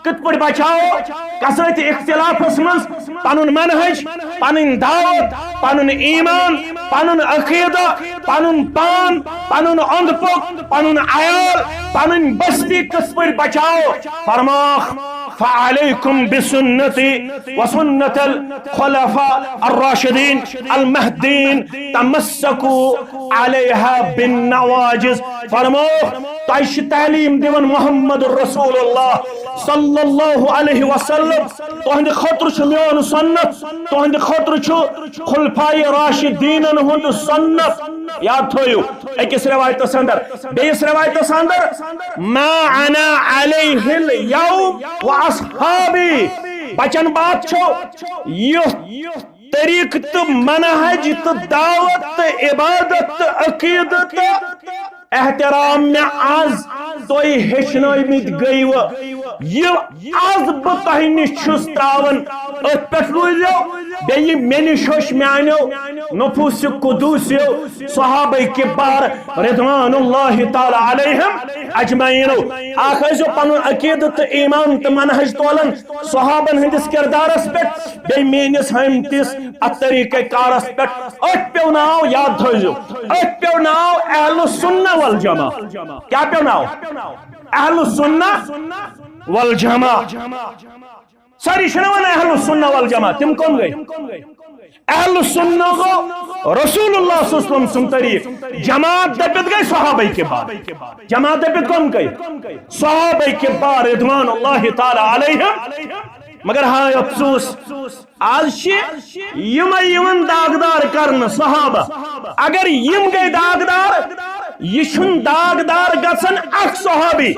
کِتھ پٲٹھۍ بچاوو؟ کثرت اختلافس منٛز پنُن منہج، پنٕنۍ دعوت، پنُن ایمان، پنُن عقیدہ، پنُن پان، پنُن اوٚنٛد پوٚک، پنُن عیال، پنٕنۍ بستی کِتھ پٲٹھۍ بچاوو؟ فرماوکھ، فعلیکم بسنتی وسنت الخلفاء الراشدین المہدین، تمسکوا علیہا بالنواجذ۔ فرمووُکھ، تۄہہِ چھِ تعلیٖم دِوان محمد رسول اللہ صلی اللہ علیہ وسلم۔ تُہنٛدِ خٲطرٕ چھُ میون سنت، تُہنٛدِ خٲطرٕ چھُ خلفائے راشدینن ہُنٛد سنت۔ یاد تھٲیِو، أکِس رِوایتس اندر، بیٚیِس رِوایتس اندر، ما انا علیہ الیوم و اصحابی۔ بچن بات چھو، یُتھ طریقہٕ تہٕ منہج تہٕ دعوت تہٕ عبادت تہٕ عقیدٕ تہٕ احترام مےٚ از تُہۍ ہیٚچھنٲومٕتۍ گٔیوٕ، یہِ از بہٕ تۄہہِ نِش چھُس تراوان، أتھۍ پٮ۪ٹھ روٗزِو۔ بیٚیہِ مےٚ نِش ہیوٚچھ میانیو نفوس قدوسیو، صحابہ کبار رضوان اللہ تعالی علیہم اجمعینو۔ اکھ ٲسۍزیو پنُن عقیدٕ تہٕ ایمان تہٕ منہج تولان صحابن ہٕنٛدِس کردارس پٮ۪ٹھ، بیٚیہِ میٲنِس ہٲمتِس اتھ طریقہ کارس پٮ۪ٹھ۔ أتھۍ پیو ناو، یاد تھٲیزیو، أتھۍ پیو ناو اہل سنہ والجماعہ۔ کیٛاہ پیو ناو؟ اہل سنہ والجماعہ۔ سٲری چھِنہ وَنان اہل السنہ والجماعت، تِم کم گٔے؟ اہل السنہ گوٚو رسول اللہ صلی اللہ علیہ وسلم سُنٛد طریٖقہٕ، جماعت دٔپِتھ گٔے صحابہ کبار، جماعت دٔپِتھ کم گٔے؟ صحابہ کبار رضوان اللہ تعالی علیہم۔ مگر ہاے افسوس، آز چھِ یِمے یِوان داغدار کرنہٕ صحابہ۔ اگر یِم گٔے داغدار، یہِ چھُنہٕ داغدار گژھان اکھ صحابی،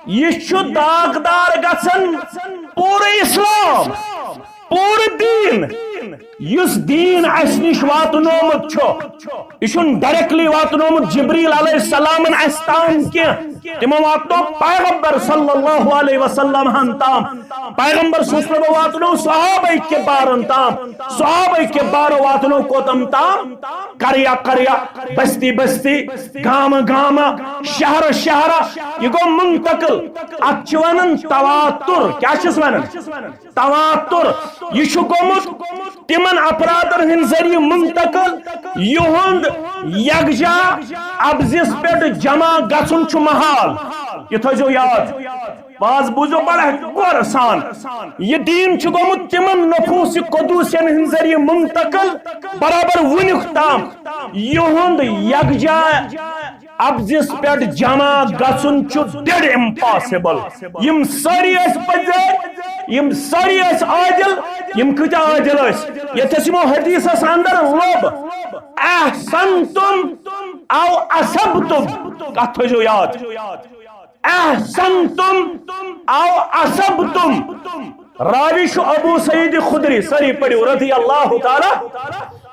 یہِ چھُ داغدار گژھان پوٗرٕ اسلام، پوٗرٕ دیٖن۔ یُس دیٖن اَسہِ نِش واتنومُت چھُ، یہِ چھُنہٕ ڈائریکٹلی واتنومُت جبریل علیہ السلامن اَسہِ تام کینٛہہ، تِمو واتنو پیغمبر صلی اللہ علیہ وسلم ہن تام۔ پیغمبر صلی اللہ علیہ وسلم واتنو صحابہ کبارن تام، صحابہ کبارو واتنو کوتم تام؟ قریہ قریہ، بستی بستی، گامہ گامہ، شہر شہر، یہِ گوٚو منتقل۔ اتھ چھِ ونان تواتر۔ کیٛاہ چھِس ونان؟ تواتر۔ یہِ چھُ گوٚمُت تِمن افرادن ہٕنٛدِ ذٔریعہٕ منتقل، یِہُنٛد یکجا ابزِس پٮ۪ٹھ جمع گژھُن چھُ محال۔ یہِ تھٲیزیو یاد۔ واز بوٗزِو بڑٕ غورٕ سان۔ یہِ دیٖن چھُ گوٚمُت تِمن نفوس قدوسن ہٕنٛدِ ذٔریعہٕ منتقل، برابر وُنیُک تام، یِہُنٛد یکجا ابزِس پٮ۪ٹھ جمع گژھُن چھُ ڈیڈ امپاسبل۔ یِم سٲری ٲسۍ پٔزۍ، یِم سٲری ٲسۍ عادل، یِم کۭتیٛاہ عادل ٲسۍ؟ ییٚتہِ ٲسۍ یِمو حدیثس اندر لوٚب، احسنتم او اسبتم، کتھ تھٲیزیو یاد۔ احسنتم او اسبتم۔ راوی چھُ ابو سعید خدری، سٲری پٔرِو، رضی اللہ تعالی۔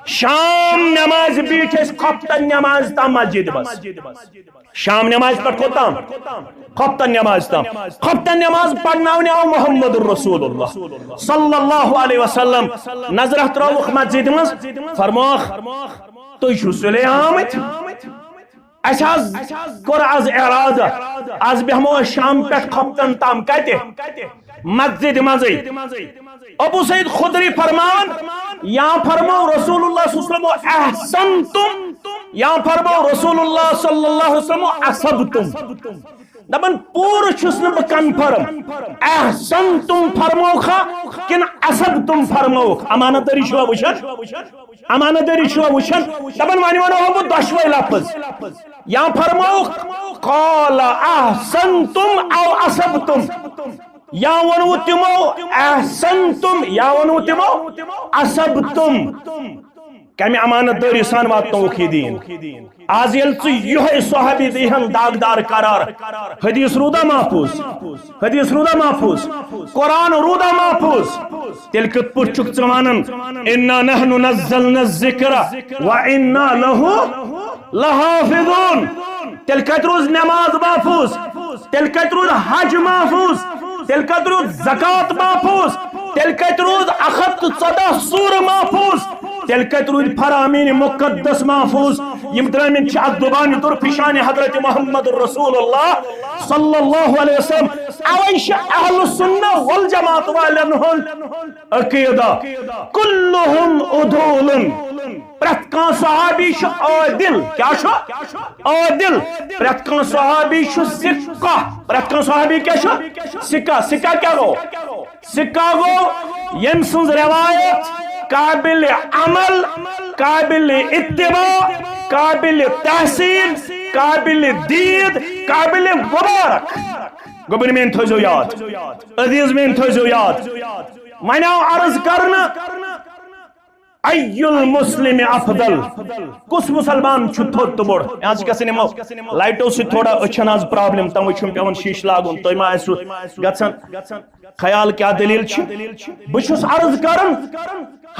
شام نماز بیٖٹھۍ أسۍ خۄفتن نماز تام مسجد منٛز۔ شام نماز پٮ۪ٹھ کوٚت تام؟ خۄفتن نماز تام۔ خۄفتن نماز پرناونہِ آو محمد رسول اللہ صلی اللہ علیہ وسلم۔ نظرہ ترٲوٕکھ مسجد منٛز، فرمووُکھ، "تُہۍ چھِو سُلے آمٕتۍ؟" اسہِ حظ کوٚر از ارادہ، از بیہمو أسۍ شام پٮ۪ٹھ خۄفتن تام۔ کتہِ؟ مسجد منٛزٕے۔ ابو سعید خدری فرماوان، یا فرمو رسول اللہ صلی اللہ علیہ وسلم احسنتم، یا فرمو رسول اللہ صلی اللہ علیہ وسلم اصبتم۔ دپان پوٗرٕ چھُس نہٕ بہٕ کنفرم، احسنتم فرموکھا کِنہٕ اصبتم فرموکھ؟ امانت دٲری چھُوا وٕچھان؟ امانت دٲری چھُوا وٕچھان؟ دپان وۄنۍ ونو ہا بہٕ دۄشوے لفظ۔ یا فرمووُکھ، قال احسنتم او اصبتم۔ یا ووٚنوُ تِمو احسنتم، یا ووٚنوُ تِمو اصبتم۔ کمہِ امانت دٲری سان واتنووُکھ یہِ دیٖن؟ آز ییٚلہِ ژٕ یِہوٚے صحابی دی ہن داغدار قرار، حدیث روٗدا محفوظ؟ حدیث روٗدا محفوظ؟ قرآن روٗدا محفوظ؟ تیٚلہِ کِتھ پٲٹھۍ چھُکھ ژٕ ونان، "انا نحن نزلنا الذکر و انا لہ لحافظون"؟ تیٚلہِ کتہِ روٗز نماز محفوظ؟ تیٚلہِ کتہِ روٗد حج محفوظ؟ تیٚلہِ کتہِ روٗد زکوٰۃ محفوظ؟ تیٚلہِ کتہِ روٗد اکھ ہتھ تہٕ ژۄدہ سورٕ محفوظ؟ تیٚلہِ کتہِ روٗدۍ فرامین مقدس محفوظ؟ یِم درٲمٕتۍ چھِ اتھ زبانہِ طرفہٕ شانِ حضرت محمد رسول اللہ صلی اللہ علیہ وسلم۔ اوے چھِ اہل سنہ والجماعت والٮ۪ن ہُنٛد عقیدہ، کلہم عدول، پرٛٮ۪تھ کانٛہہ صحابی چھُ عادل۔ کیٛاہ چھُ؟ عادل۔ پرٛٮ۪تھ کانٛہہ صحابی چھُ ثقہ۔ پرٛٮ۪تھ کانٛہہ صحابی کیٛاہ چھُ؟ ثقہ۔ ثقہ کیٛاہ گوٚو؟ ثقہ گوٚو ییٚمۍ سٕنٛز روایت قابل عمل، قابل اتباع، قابل تحسین، قابل دید، قابل مبارک۔ گوٚبُر میٛٲنۍ تھٲیزیو یاد، عزیز میٛٲنۍ تھٲیزیو یاد۔ وۄنۍ آو عرض کرنہٕ، ای المسلم افضل، کُس مسلمان چھُ تھوٚد تہٕ بوٚڑ؟ یہِ حظ چھِ گژھان یِمو لایٹو سۭتۍ تھوڑا أچھن آز پرابلم، توے چھُم پٮ۪وان شیٖشہٕ لاگُن، تُہۍ ما آسِوٕ گژھان خیال کیٛاہ دٔلیٖل چھِ؟ بہٕ چھُس عرض کران،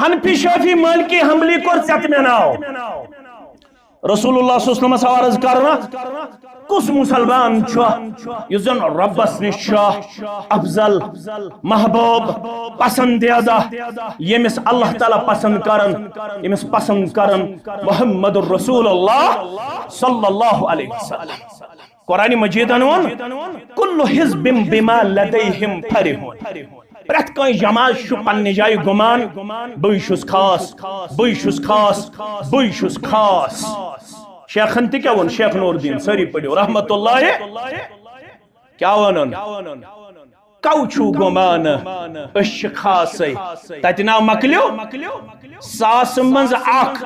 حنفی شافعی مالکی حنبلی کوٚر ژےٚ تہٕ مےٚ ناو۔ رسول اللہ صلی اللہ علیہ وسلمس آو عرض کرنہٕ، کُس مسلمان چھُ یُس زن رۄبس نِش چھُ افضل، محبوب، پسندیدہ، ییٚمِس اللہ تعالیٰ پسند کرن، ییٚمِس پسند کرن محمد رسول اللہ صلی اللہ علیہ وسلم۔ قرآن مجیدن ووٚن، "کل حزب بما لدیہم فرحون۔" پرٛٮ۪تھ کانٛہہ جماعت چھُ پننہِ جایہِ گُمان، بٕے چھُس خاص، بٕے چھُس خاص، بٕے چھُس خاص۔ شیخن تہِ کیٛاہ ووٚن؟ شیخ نور الدین، سٲری پٔرِو، رحمت اللہ، کیٛاہ وَنان؟ کو چھُو گۄمانہٕ؟ أسۍ چھِ خاصے۔ تتہِ ناو مۄکلیو۔ ساسہٕ منٛز اکھ۔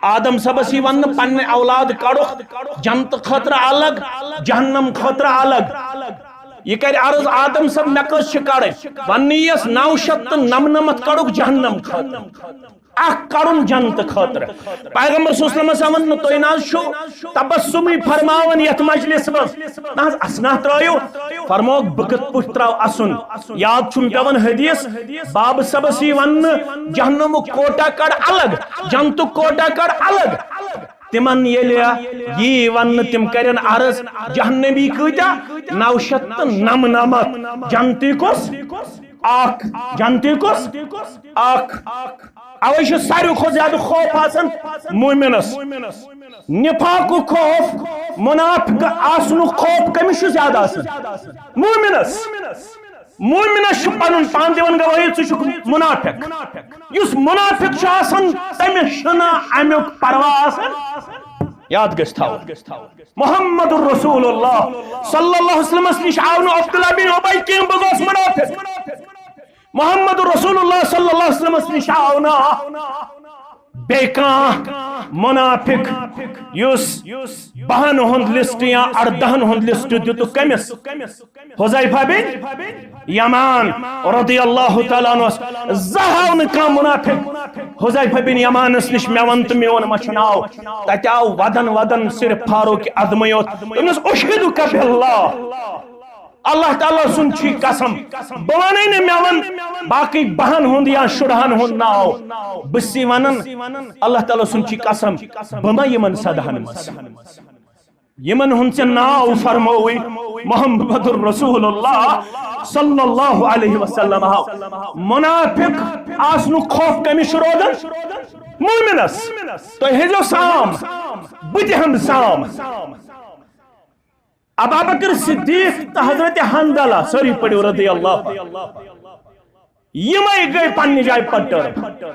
آدم صٲبس یی وننہٕ، پننہِ اولاد کڑُکھ جنتہٕ خٲطرٕ الگ، جہنم خٲطرٕ الگ۔ یہِ کرِ عرض، آدم صٲب، مےٚ کٔژ چھِ کڑٕنۍ؟ وننہٕ یِیَس، نو شیٚتھ تہٕ نمنمتھ کڑُکھ جہنم خٲطرٕ۔ اکھ کڑُن جنتہٕ خٲطرٕ۔ پیغمبر صلی اللہ علیہ وسلمس ووٚن نہٕ، تُہۍ نہ حظ چھِو تبسمٕے فرماوان یتھ مجلس منٛز۔ نہ حظ، اسنہ ترٲیِو۔ فرمووُکھ، بہٕ کِتھ پٲٹھۍ ترٛاو اسُن؟ یاد چھُم پٮ۪وان حدیث، بابہٕ صٲبس یی وننہٕ، جہنمُک کوٹا کڑ الگ، جنتُک کوٹا کڑ الگ۔ تِمن ییٚلہِ یی وننہٕ، تِم کرن عرض، جہنمی کۭتیاہ؟ نو شیٚتھ تہٕ نمنمتھ۔ جنتی کُس؟ اکھ۔ جنتی کُس؟ اکھ۔ اوے چھُ ساروی کھۄتہٕ زیادٕ خوف آسان مومنس۔ نفاقُک خوف، منافق آسنُک خوف کٔمِس چھُ زیادٕ آسان؟ مومنس۔ مومنس چھُ پنُن پان دِوان گوٲہی، ژٕ چھُکھ منافق۔ یُس منافق چھُ آسان، تٔمِس چھُنہٕ امیُک پرواہ آسان۔ یاد گژھِ تھاوُن۔ محمد رسول اللہ صلی اللہ علیہ وسلمس نِش آو نہٕ عبداللہ بن ابی کینٛہہ، بہٕ گوس منافق۔ محمد رسول اللہ صلی اللہ علیہ وسلمس نِش آو نہٕ بیٚیہِ کانٛہہ منافق، یُس بَہَن ہُنٛد لسٹ یا اَردَہَن ہُنٛد لسٹ دِتُکھ کٔمِس؟ حذیفہ بن یمان رضی اللہ تعالیٰ عنہ۔ زانٛہہ آو نہٕ کانٛہہ منافق حذیفہ بن یمانس نِش، مےٚ وَن تہٕ میون ما چھُ ناو؟ تَتہِ آو ودن ودن صرف فاروق اعظمٕے یوت۔ تٔمِس، اشہدک باللہ، اللہ تعالیٰ سُنٛد چھُ قسم، بہٕ وَنَے نہٕ مےٚ وَن باقٕے بَہَن ہُنٛد یا شُرہَن ہُنٛد ناو، بہٕ چھُسے وَنان، اللہ تعالیٰ سُنٛد چھُ قسم، بہٕ ما یِمَن سدہَن منٛز؟ یِمَن ہُنٛد ژےٚ ناو فرمووُے، محمد رسول اللہ صلی اللہ علیہ وسلم۔ منافق آسنُک خوف کٔمِس چھُ روزان؟ مومنس۔ تُہۍ ہیٚزیو سام، بہٕ تہِ ہٮ۪مہٕ سام۔ ابابکر صدیق تہٕ حضرت حنظلہ، سٲری پٔرِو رضی اللہ عنہ۔ یِمے گٔے پننہِ جایہِ پٹر،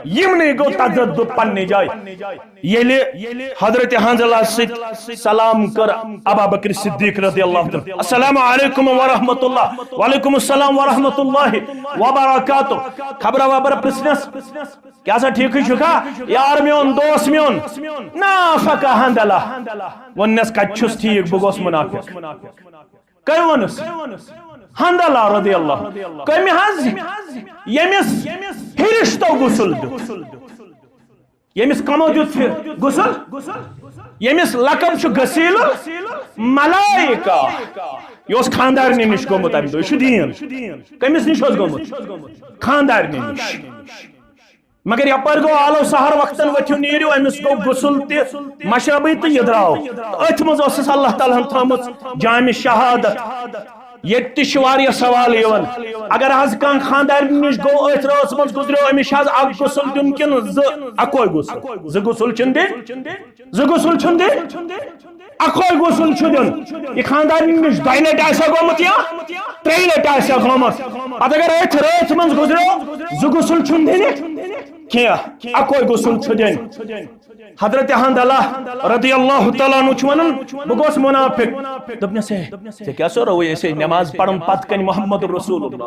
یِمنٕے گوٚو تجدد پننہِ جایہِ۔ ییٚلہِ حضرت حنظلہ سۭتۍ سلام کٔر ابابکر صدیق رضی اللہ عنہ، السلام علیکم ورحمۃ اللہ، وعلیکم السلام ورحمۃ اللہ وبرکاتہ، خبرا وبرا پرژھنس، کیٛاہ سا ٹھیٖکھٕے چھُکھا یار میون، دوس میون؟ نافقہ حنظلہ۔ ووٚننس، کتہِ چھُس ٹھیٖک، بہٕ گوس منافق۔ کٔمۍ ووٚنُس؟ حنظلہ رضی اللہ۔ کٔمۍ حظ؟ ییٚمِس فرشتو غسل دیُت۔ ییٚمِس کمو دیُت فر-، غسل؟ ییٚمِس لقب چھُ غسیل الملائکہ۔ یہِ اوس خاندارنہِ نِش گوٚمُت امہِ دۄہ، یہِ چھُ دیٖن۔ کٔمِس نِش اوس گوٚمُت؟ خاندارنہِ نِش۔ مگر یپٲرۍ گوٚو آلو سحر وقتن ؤتھِو نیٖرِو، أمِس گوٚو غسل تہِ، مشربٕے تہٕ یہِ درٛاو۔ أتھۍ منٛز ٲسٕس اللہ تعالیٰ ہن تھٲومٕژ جامِ شہادت۔ ییٚتہِ تہِ چھِ واریاہ سوال یِوان، اگر حظ کانٛہہ خانٛدارنہِ نِش گوٚو أتھۍ رٲژ منٛز گُزریو، أمِس چھِ حظ اکھ غسل دیُن کِنہٕ زٕ؟ اکوے غسل۔ زٕ غسل چھِنہٕ دِنۍ۔ زٕ غسل چھُنہٕ دِنۍ، اکوے غسل چھُ دیُن۔ یہِ خانٛدارنہِ نِش دۄیہِ لٹہِ آسہِ ہا گوٚمُت یا ترٛیٚیہِ لٹہِ آسہِ ہا گوٚمُت، پتہٕ اگر أتھۍ رٲژ منٛز گُزریو، زٕ غسل چھُنہٕ دِنہِ کینٛہہ، اکوے غسل چھُ دیُن۔ حضرت حنظلہ رضی اللہ تعالیٰ عنہ چھُ ونان، بہٕ گوس منافق۔ دوٚپنس، ہے، ژےٚ کیٛاہ سا روٚوُے أسے نماز پرُن پتہٕ کنہِ محمد رسول اللہ؟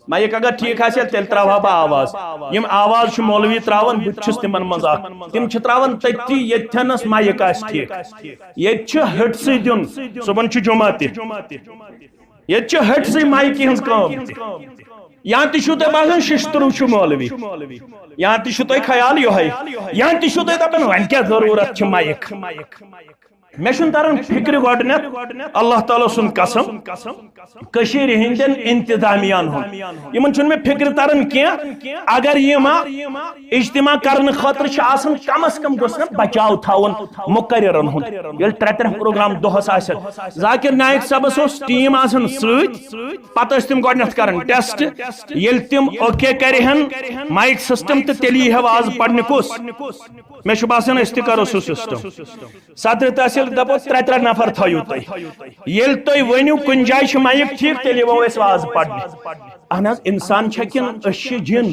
مایک اگر ٹھیک آسہِ ہا، تیٚلہِ تراوہا بہٕ آواز۔ یِم آواز چھِ مولوی تراوان، بہٕ تہِ چھُس تِمن منٛز اکھ۔ تِم چھِ تراوان تٔتی، ییٚتھٮ۪نس مایک آسہِ ٹھیک۔ ییٚتہِ چھُ ہٹسٕے دیُن، صبحن چھُ جمعہ تہِ۔ ییٚتہِ چھُ ہٹسٕے مایکہِ ہٕنٛز کٲم تہِ۔ یا تہِ چھُو تۄہہِ باسان شِشتٕروٗ چھُ مولوی، یا تہِ چھُو تۄہہِ خیال یِہوٚے، یا تہِ چھُو تۄہہِ دپان وۄنۍ کیٛاہ ضروٗرت چھِ مایک۔ مےٚ چھُنہٕ تران فکرِ گۄڈٕنیتھ، اللہ تعالیٰ سُنٛد قسم، کٔشیٖرِ ہٕنٛدٮ۪ن انتظامیہن ہُنٛد۔ یِمن چھُنہٕ مےٚ فکرِ تران کینٛہہ۔ اگر یِم اجتماع کرنہٕ خٲطرٕ چھِ آسان، کم از کم گوٚژھ نہ بچاو تھاوُن مقررن ہُنٛد۔ ییٚلہِ ترٛےٚ ترٛےٚ پروگرام دۄہس آسن، ذاکر نائک صٲبس اوس ٹیٖم آسان سۭتۍ، پتہٕ ٲسۍ تِم گۄڈٕنٮ۪تھ کران ٹیسٹ۔ ییٚلہِ تِم اوکے کرِہن مایک سسٹم، تہٕ تیٚلہِ یی ہا آز پرنہِ کُس؟ مےٚ چھُ باسان أسۍ تہِ کرو سُہ سسٹم۔ صدر تحصیل دپو ترٛےٚ ترٛےٚ نفر تھٲیِو تُہۍ۔ ییٚلہِ تُہۍ ؤنِو کُنہِ جایہِ چھِ مایک ٹھیک، تیٚلہِ یِمو أسۍ وازٕ پرنہِ۔ اہن حظ، انسان چھا کِنہٕ أسۍ چھِ جِن؟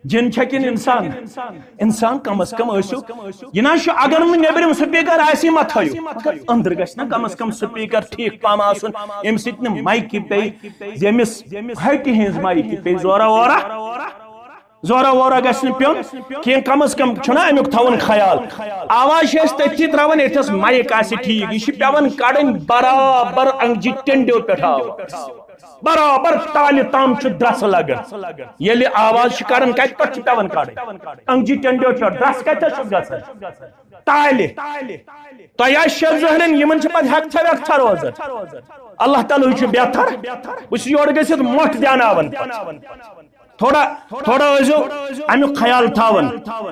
جن چھا کِنہٕ انسان؟ انسان کم از کم ٲسِو۔ یہِ نہ چھُ، اگر نہٕ نیبرِم سپیکر آسی، مہ تھٲیِو، مگر أنٛدرٕ گژھِ نہ کم از کم سپیکر ٹھیٖک پہم آسُن، ییٚمہِ سۭتۍ نہٕ مایکہِ پیٚیہِ، ییٚمِس ہٹہِ ہٕنٛز مایکہِ پیٚیہِ زورا وورا۔ زورا وورا گژھِ نہٕ پیوٚن کینٛہہ، کم از کم چھُنہ امیُک تھاوُن خیال۔ آواز چھِ أسۍ تٔتھی ترٛاوان، ییٚتھس مایک آسہِ ٹھیٖک۔ یہِ چھِ پیوان کڑٕنۍ برابر انگجہِ ٹینڈیو پٮ۪ٹھ آواز۔ برابر تالہِ تام چھُ درسہٕ لگان۔ ییٚلہِ آواز چھِ کران، کتہِ پٮ۪ٹھ چھِ پیوان کڑٕنۍ؟ انگجہِ ٹینڈیو پٮ۪ٹھ۔ درس کتہِ چھُ گژھان؟ تالہِ۔ تۄہہِ آسہِ شیٚے زہرن، یِمن چھِ پتہٕ ہٮ۪کتھا وٮ۪کتھا روزان۔ اللہ تعالیٰ ہٕے چھُ بہتر۔ بہٕ چھُس یورٕ گٔژھِتھ مۄٹھ دیاناوان پتہٕ۔ تھوڑا، تھوڑا ٲسۍزیو امیُک خیال تھاوان۔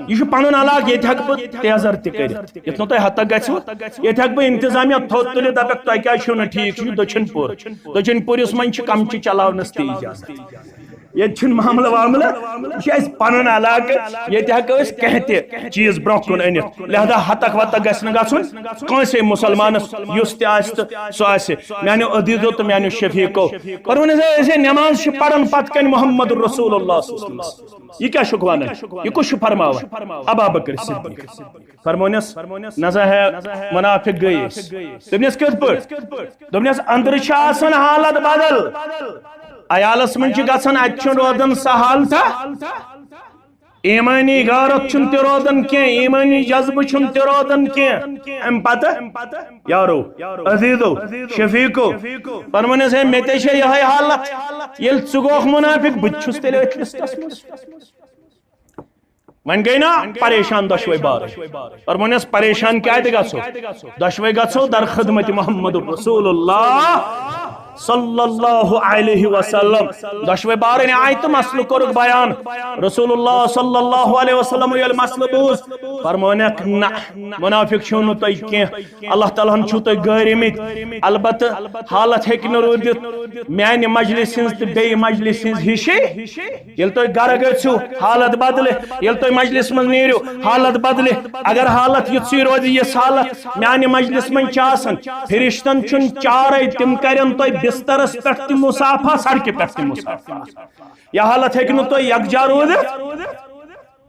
یہِ چھُ پنُن علاقہٕ، ییٚتہِ ہٮ۪کہٕ بہٕ تیزر تہِ کٔرِتھ۔ یُتھ نہٕ تۄہہِ ہتک گژھِوٕ، ییٚتہِ ہٮ۪کہٕ بہٕ انتظامیہ تھوٚد تُلِتھ، دپکھ، تۄہہِ کیٛازِ چھُو نہٕ ٹھیٖک؟ چھُ یہِ دٔچھُن پوٗر۔ دٔچھُن پوٗرِس منٛز چھِ کمچہِ چلاونس تہِ اجازت۔ ییٚتہِ چھُنہٕ معاملہٕ واملہٕ، یہِ چھُ اَسہِ پنُن علاقہٕ، ییٚتہِ ہٮ۪کو أسۍ کینٛہہ تہِ چیٖز برٛونٛہہ کُن أنِتھ۔ لہذا ہتک وتک گژھِ نہٕ گژھُن کٲنٛسے مُسلمانس، یُس تہِ آسہِ تہٕ سُہ آسہِ۔ میانیو عزیزو تہٕ میانیو شفیقو، فرمٲیِو حظ، أسۍ ہے نماز چھِ پران پتہٕ کنہِ محمد رسول اللہ صلی اللہ علیہ وسلم۔ یہِ کیٛاہ چھُکھ ونان؟ یہِ کُس چھُ فرماوان؟ ابا بکر صدیق۔ فرمونس، نہ سا ہے، منافق گٔے أسۍ۔ دوٚپنس، کِتھ پٲٹھۍ؟ دوٚپنس، أنٛدرٕ چھِ آسان حالت بدل۔ عیالس منٛز چھِ گژھان، اتہِ چھُنہٕ روزان سۄ حالتھا۔ ایمٲنی غیرت چھُنہٕ تہِ روزان کینٛہہ، ایمٲنی جذبہٕ چھُنہٕ تہِ روزان کینٛہہ۔ امہِ پتہٕ، یارو، عزیزو، شفیقو، فرمونس، ہے، مےٚ تے چھےٚ یِہے حالت۔ ییٚلہِ ژٕ گوکھ منافق، بہٕ تہِ چھُس تیٚلہِ أتھۍ لسٹس منٛز۔ وۄنۍ گٔے نا پریشان دۄشوے بارٕنۍ؟ فرمونس، پریشان کیٛازِ گژھو؟ دۄشوے گژھو در خدمت محمد رسول اللہ صلی اللہ علیہ وسلم۔ دۄشوے بارٕنۍ آیہِ تہٕ مسلہٕ کوٚرُکھ بیان۔ رسول اللہ صلی اللہ علیہ وسلم ییٚلہِ مسلہٕ بوٗز، فرمونکھ، نہ، منافق چھِو نہٕ تُہۍ کینٛہہ، اللہ تعالیٰ ہن چھِو تُہۍ گٲرمٕتۍ۔ البتہٕ حالت ہیٚکہِ نہٕ روٗدِتھ میانہِ مجلس ہٕنٛز تہٕ بیٚیہِ مجلس ہٕنٛز ہِشی۔ ییٚلہِ تُہۍ گرٕ گٔژھِو، حالت بدلہِ۔ ییٚلہِ تُہۍ مجلس منٛز نیٖرِو، حالت بدلہِ۔ اگر حالت یِژھٕے روزِ، یِژھ حالت میانہِ مجلس منٛز چھِ آسان، فرشتن چھُنہٕ چارے، تِم کرن تۄہہِ بسترس پٮ۪ٹھ تہِ مصافحہ، سڑکہِ پٮ۪ٹھ تہِ مصافحہ۔ یہِ حالت ہیٚکہِ نہٕ تۄہہِ یکجا روٗزِتھ۔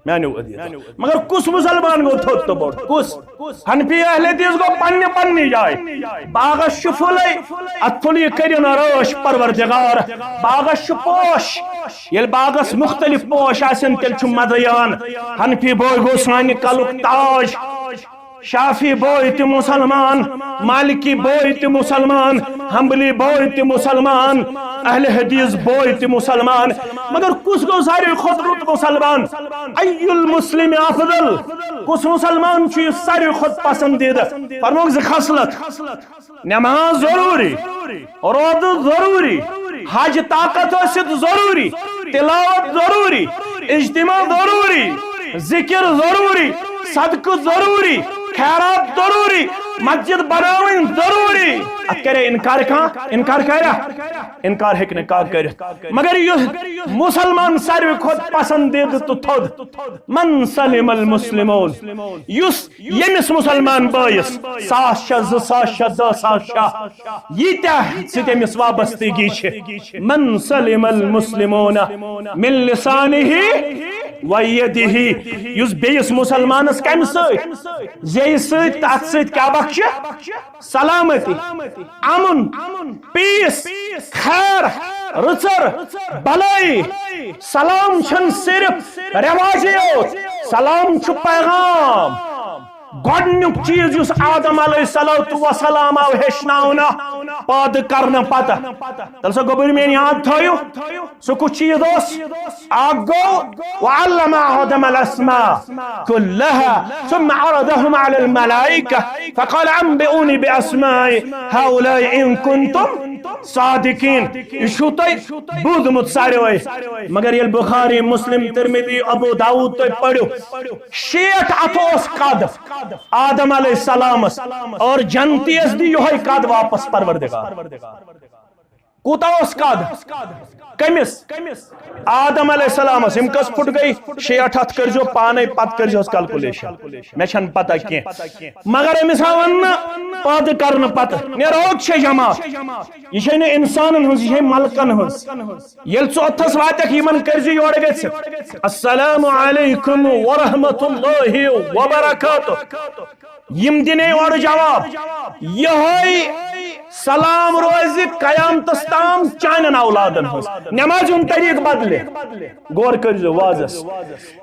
میانیو عزیزو، مگر کُس مسلمان گوٚو تھوٚد تہٕ بوٚڑ؟ کُس؟ حنفی اہل حدیث گوٚو پننہِ پننہِ جایہِ۔ باغس چھُ پھُلے، اتھ پھُل یہِ کٔرِن رٲچھ پروردگار۔ باغس چھُ پوش، ییٚلہِ باغس مختلف پوش آسن، تیٚلہِ چھُ مزٕ یِوان۔ حنفی بوے گوٚو سانہِ کلُک تاج، شافی بوے تہِ مسلمان، مالکی بوے تہِ مسلمان، حنبلی بوے تہِ مسلمان، اہل حدیث بوے تہِ مسلمان۔ مگر کُس گوٚو ساروی کھۄتہٕ رُت مسلمان؟ ای المسلم افضل؟ کُس مسلمان چھُ یہِ ساروی کھۄتہٕ پسندیدٕ؟ فرموکھ زٕ خصلت۔ نماز ضروری، روزٕ ضروری، حج طاقت ٲسِتھ ضروری، تلاوت ضروری، اجتماع ضروری، ذکر ضروری، صدقہٕ ضروری، خیرات ضروری، مسجد بناوٕنۍ ضروری۔ اتھ کرے انکار کانٛہہ؟ انکار کریا؟ انکار ہیٚکہِ نہٕ کانٛہہ کٔرِتھ۔ مگر یُس مسلمان ساروی کھۄتہٕ پسندیدٕ تہٕ تھوٚد، من سلم المسلمون، یُس ییٚمِس مسلمان بٲیِس ساس شےٚ، زٕ ساس شےٚ، دَہ ساس شےٚ، ییٖتیٛاہ سۭتۍ أمِس وابستگی چھِ، من سلم المسلمون من لسانہ و یدہ، یُس بیٚیِس مسلمانس کمہِ سۭتۍ؟ زیٚیہِ سۭتۍ، تہٕ اتھ سۭتۍ کیٛاہ بخشہِ؟ سلامتی، امن، پیس، خیر، رٕژر، بلٲیی۔ سلام چھُنہٕ صرف رٮ۪واجے یوت، سلام چھُ پیغام۔ گۄڈٕنیُک چیٖز یُس آدم علیہ الصلوۃ والسلام آو ہیٚچھناونہٕ پٲدٕ کرنہٕ پتہٕ، تیٚلہِ سا گوٚبُر میٲنۍ یاد تھٲیِو، سُہ کُس چیٖز اوس؟ اکھ گوٚو، وعلم آدم الاسماء كلها ثم عرضهم على الملائكة فقال انبئوني باسماء هؤلاء ان كنتم صادقين۔ یہِ چھُو تۄہہِ بوٗزمُت ساروے، مگر ییٚلہِ بخاری، مسلم، ترمذی، ابو داؤد تُہۍ پٔرِو، شیٹھ اتھٕ اوس قد آدم علیہ السلامس، اور جنتیس دی یہے قد واپس پروردگار۔ کوٗتاہ اوس قد؟ کٔمِس؟ آدم علیہ السلامس۔ یِم کٔژ فُٹ گٔے؟ شیٹھ۔ اتھ کٔرۍزیو پانے، پتہٕ کٔرۍزِہوس calculation، مےٚ چھَنہٕ پتہ کینٛہہ۔ مگر أمِس آو وننہٕ پٲدٕ کرنہٕ پتہٕ، نیرو چھے جماعت۔ یہِ چھے نہٕ انسانن ہٕنٛز، یہِ چھے ملکن ہٕنٛز۔ ییٚلہِ ژٕ اوٚتھس واتکھ، یِمن کٔرۍزِ یورٕ گٔژھِتھ، "السلام علیکم ورحمۃ اللہ وبرکاتہ"۔ یِم دِنے اورٕ جواب، یِہوٚے سلام روزِ قیامتس تام چانٮ۪ن اولادن ہٕنٛز۔ نمازِ ہُنٛد طریٖقہٕ بدلہِ، غور کٔرۍزیو وازس۔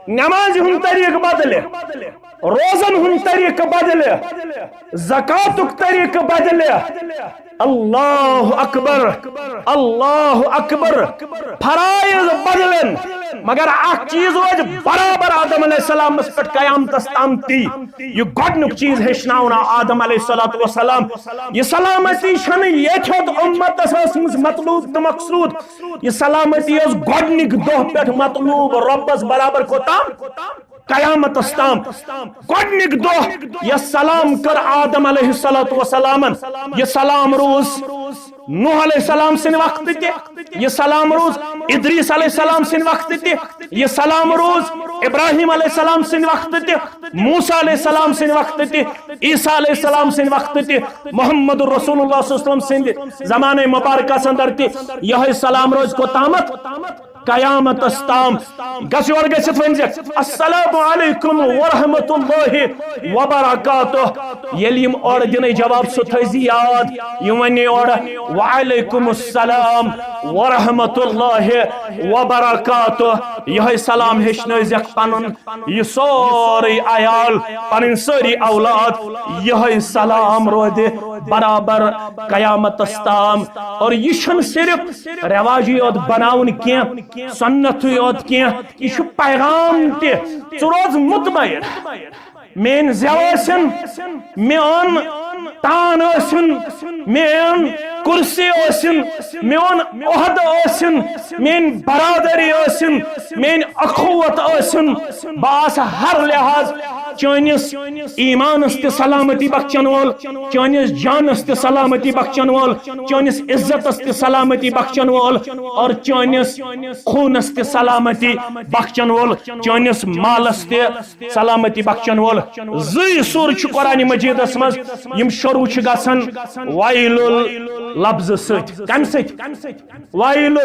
نمازِ ہُنٛد طریٖقہٕ بدلہِ، روزن ہُنٛد طریٖقہٕ بدلہِ، زکاتُک طریٖقہٕ بدلہِ۔ اللہ اکبر، اللہ اکبر۔ فرائض بدلن، مگر اکھ چیٖز روزِ برابر آدم علیہ السلامس پٮ۪ٹھ قیامتس تام تی۔ یہِ گۄڈنیُک چیٖز ہیٚچھناونا آدم علیہ الصلوۃ والسلام۔ یہِ سلامتی چھنہٕ ییٚتہِ ہوت امتس ٲسمٕژ مطلوب تہٕ مقصود۔ یہِ سلامتی ٲس گۄڈنِکۍ دۄہ پٮ۪ٹھ مطلوب رۄبس برابر کوٚتام؟ قیامتس تام۔ گۄڈنِکۍ دۄہ یۄس سلام کٔر آدم علیہ الصلوۃ والسلامن، یہِ سلام روٗز نوح علیہ السلام سٕنٛدِ وقتہٕ تہِ، یہِ سلام روٗز ادریس علیہ السلام سٕنٛدِ وقتہٕ تہِ، یہِ سلام روٗز ابراہیم علیہ السلام سٕنٛدِ وقتہٕ تہِ، موسیٰ علیہ السلام سٕنٛدِ وقتہٕ تہِ، عیسیٰ علیہ السلام سٕنٛدِ وقتہٕ تہِ، محمد رسول اللہ صلی اللہ علیہ وسلم سٕنٛدِ زمانہ مبارکس اندر تہِ۔ یِہوٚے سلام روزِ کوٚتامتھ؟ قیامتس تام۔ گژھ یورٕ گٔژھِتھ ؤنۍ زِ، "السلام علیکم ورحمۃ اللہ وبرکاتہ"۔ ییٚلہِ یِم اورٕ دِنَے جواب، سُہ تھٲیزِ یاد، یِم وَنہِ اورٕ، "وعلیکم السلام ورحمۃ اللہ وبرکاتہ"۔ یِہوٚے سلام ہیٚچھنٲیزٮ۪کھ پَنُن یہِ سورُے عیال، پَنٕنۍ سٲری اولاد، یِہوٚے سلام روزِ برابر قیامتس تام۔ اور یہِ چھُنہٕ صرف رٮ۪واجی یوت بناوُن کینٛہہ، سنتھٕے یوت کینٛہہ، یہِ چھُ پیغام تہِ۔ ژٕ روز مطمئن۔ میٲنۍ زٮ۪و ٲسِن، میون تان ٲسِن، میٲنۍ کرسی ٲسِن، میون عہدٕ ٲسِن، میٲنۍ برادری ٲسِن، میٲنۍ اخوت ٲسِن، بہٕ آسہٕ ہر لحاظ چٲنِس ایمانس تہِ سلامتی بخشن وول، چٲنِس جانس تہِ سلامتی بخشن وول، چٲنِس عزتس تہِ سلامتی بخشن وول، اور چٲنِس خوٗنس تہِ سلامتی بخشن وول، چٲنِس مالس تہِ سلامتی بخشن وول۔ زٕے سورٕ چھِ قرآن مجیدس منٛز، یِم شروع چھِ گژھان ویل لفظٕ سۭتۍ۔ کمہِ سۭتۍ؟ ویل۔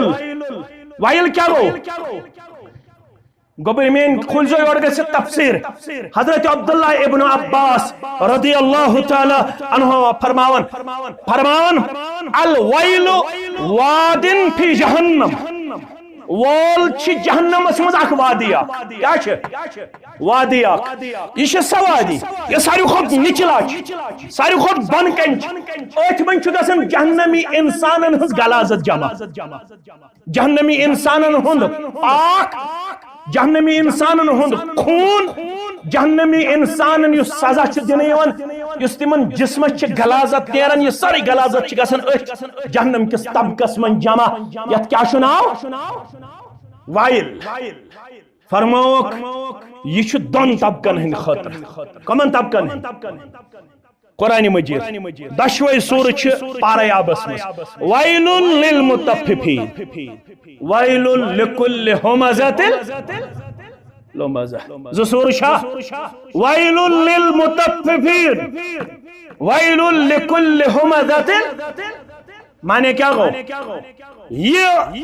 ویل کیٛاہ گوٚو؟ گوٚبرۍ میٲنۍ کھوٗلزیو یورٕ گٔژھِتھ تفسیٖر۔ حضرت عبداللہ ابن عباس رضی اللہ تعالیٰ عنہ فرماوان، فرماوان، "الویل وادن فی جہنم"۔ وول چھِ جہنمس منٛز اکھ وادی اکھ۔ کیٛاہ چھِ؟ وادی اکھ۔ یہِ چھِ سۄ وادی، یہِ ساروی کھۄتہٕ نِچلا چھِ، ساروی کھۄتہٕ بۄنہٕ کنہِ چھِ۔ أتھۍ منٛز چھُ گژھان جہنمی انسانن ہٕنٛز غلاظت جمع۔ جہنمی انسانن ہُنٛد پاک، جہنمی انسانن ہُنٛد خوٗن، جہنمی انسانن یُس سزا چھُ دِنہٕ یِوان، یُس تِمن جسمس چھِ غلاظت نیران، یہِ سٲرٕے غلاظت چھِ گژھان أتھۍ جہنم کِس طبقس منٛز جمع، یتھ کیٛاہ چھُ ناو؟ وایل۔ فرمووُکھ، یہِ چھُ دۄن طبقن ہٕنٛدِ خٲطرٕ۔ کمن طبقن ہٕنٛدِ؟ قرآن مجید۔ دۄشوے سورٕ چھِ پارے آبس منٛز۔ ویل للمطففین، ویل لکل ہمزۃ لمزہ۔ زٕ سورٕ چھا؟ ویل للمطففین، ویل لکل ہمزۃ۔ معنی کیٛاہ گوٚو؟ یہِ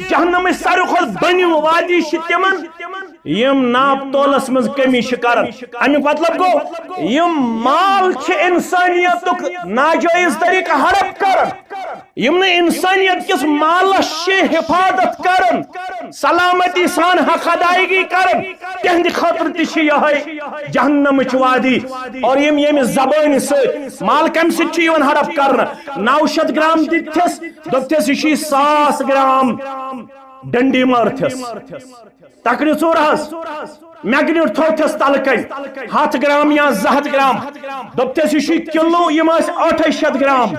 جہنمٕچ ساروی کھۄتہٕ بٔنِو وادی چھِ تِمن، یِم ناپ تولس منٛز کمی چھِ کران۔ اَمیُک مطلب گوٚو، یِم مال چھِ انسانیتُک ناجٲیز طریقہٕ ہڑپ کران، یِم نہٕ انسانیت کِس مالس چھِ حفاظت کران، سلامتی سان حق ادائیگی کران، تِہنٛدِ خٲطرٕ تہِ چھِ یِہوٚے جہنمٕچ وادی۔ اور یِم ییٚمہِ زبٲنہِ سۭتۍ مال کمہِ سۭتۍ چھُ یِوان ہڑپ کرنہٕ؟ نو شیٚتھ گرام دِتِس، دوٚپتِس، "یہِ چھُے ساس گرام"، ڈنڈی مٲرتھس، تکرِ ژوٗرہس، میگنیٹ تھوتھس تلہٕ کنۍ، ہتھ گرام یا زٕ ہتھ گرام، دوٚپتِس، "یہِ چھُے کِلوٗ"، یِم ٲسۍ ٲٹھے شیٚتھ گرام۔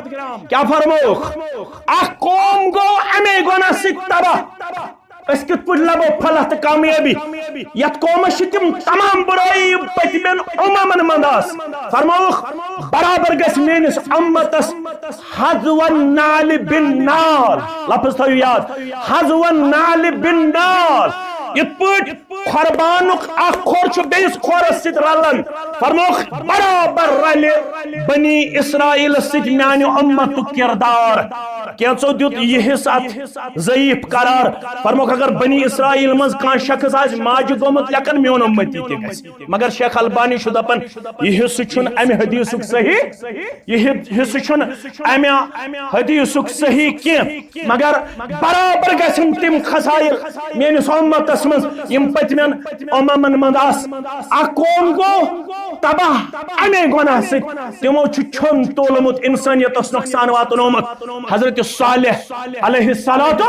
کیٛاہ فرمووُکھ؟ اکھ قوم گوٚو امے گۄناہ سۭتۍ تباہ۔ أسۍ کِتھ پٲٹھۍ لبو فلاح تہٕ کامیٲبی؟ یتھ قومس چھِ تِم تمام برٲیی یِم پٔتمٮ۪ن اُممن منٛز آسہٕ۔ فرمووُکھ، برابر گژھِ میٲنِس اُمتس حذو النعل بالنعل۔ لفظ تھٲیِو یاد، حذو النعل بالنعل۔ یِتھ پٲٹھۍ قربانُک اکھ کھۄر چھُ بیٚیِس کھۄرس سۭتۍ رلان، فرمووُکھ، برابر رلہِ بنی اسرائیلس سۭتۍ میانہِ اُمتُک کردار۔ کینٛژو دیُت یہِ حصہٕ اتھ ضعیف قرار۔ فرمووُکھ، اگر بنی اسرائیل منٛز کانٛہہ شخص آسہِ ماجہِ گوٚمُت لیکن، میون اُمتی تہِ گژھِ۔ مگر شیخ البانی چھُ دپان، یہِ حصہٕ چھُنہٕ امہِ حدیثُک صحیح، یہِ حصہٕ چھُنہٕ امہِ حدیثُک صحیح کینٛہہ۔ مگر برابر گژھن تِم خصائل میٲنِس اُمتس منٛز، یِم پٔتمٮ۪ن اُممن منٛز آسہٕ۔ اکھ قوم گوٚو تباہ امے گۄناہ سۭتۍ، تِمو چھُ چھوٚن تولمُت، انسانیتس نۄقصان واتنومُت۔ حضرت صالح علیہ الصلوۃ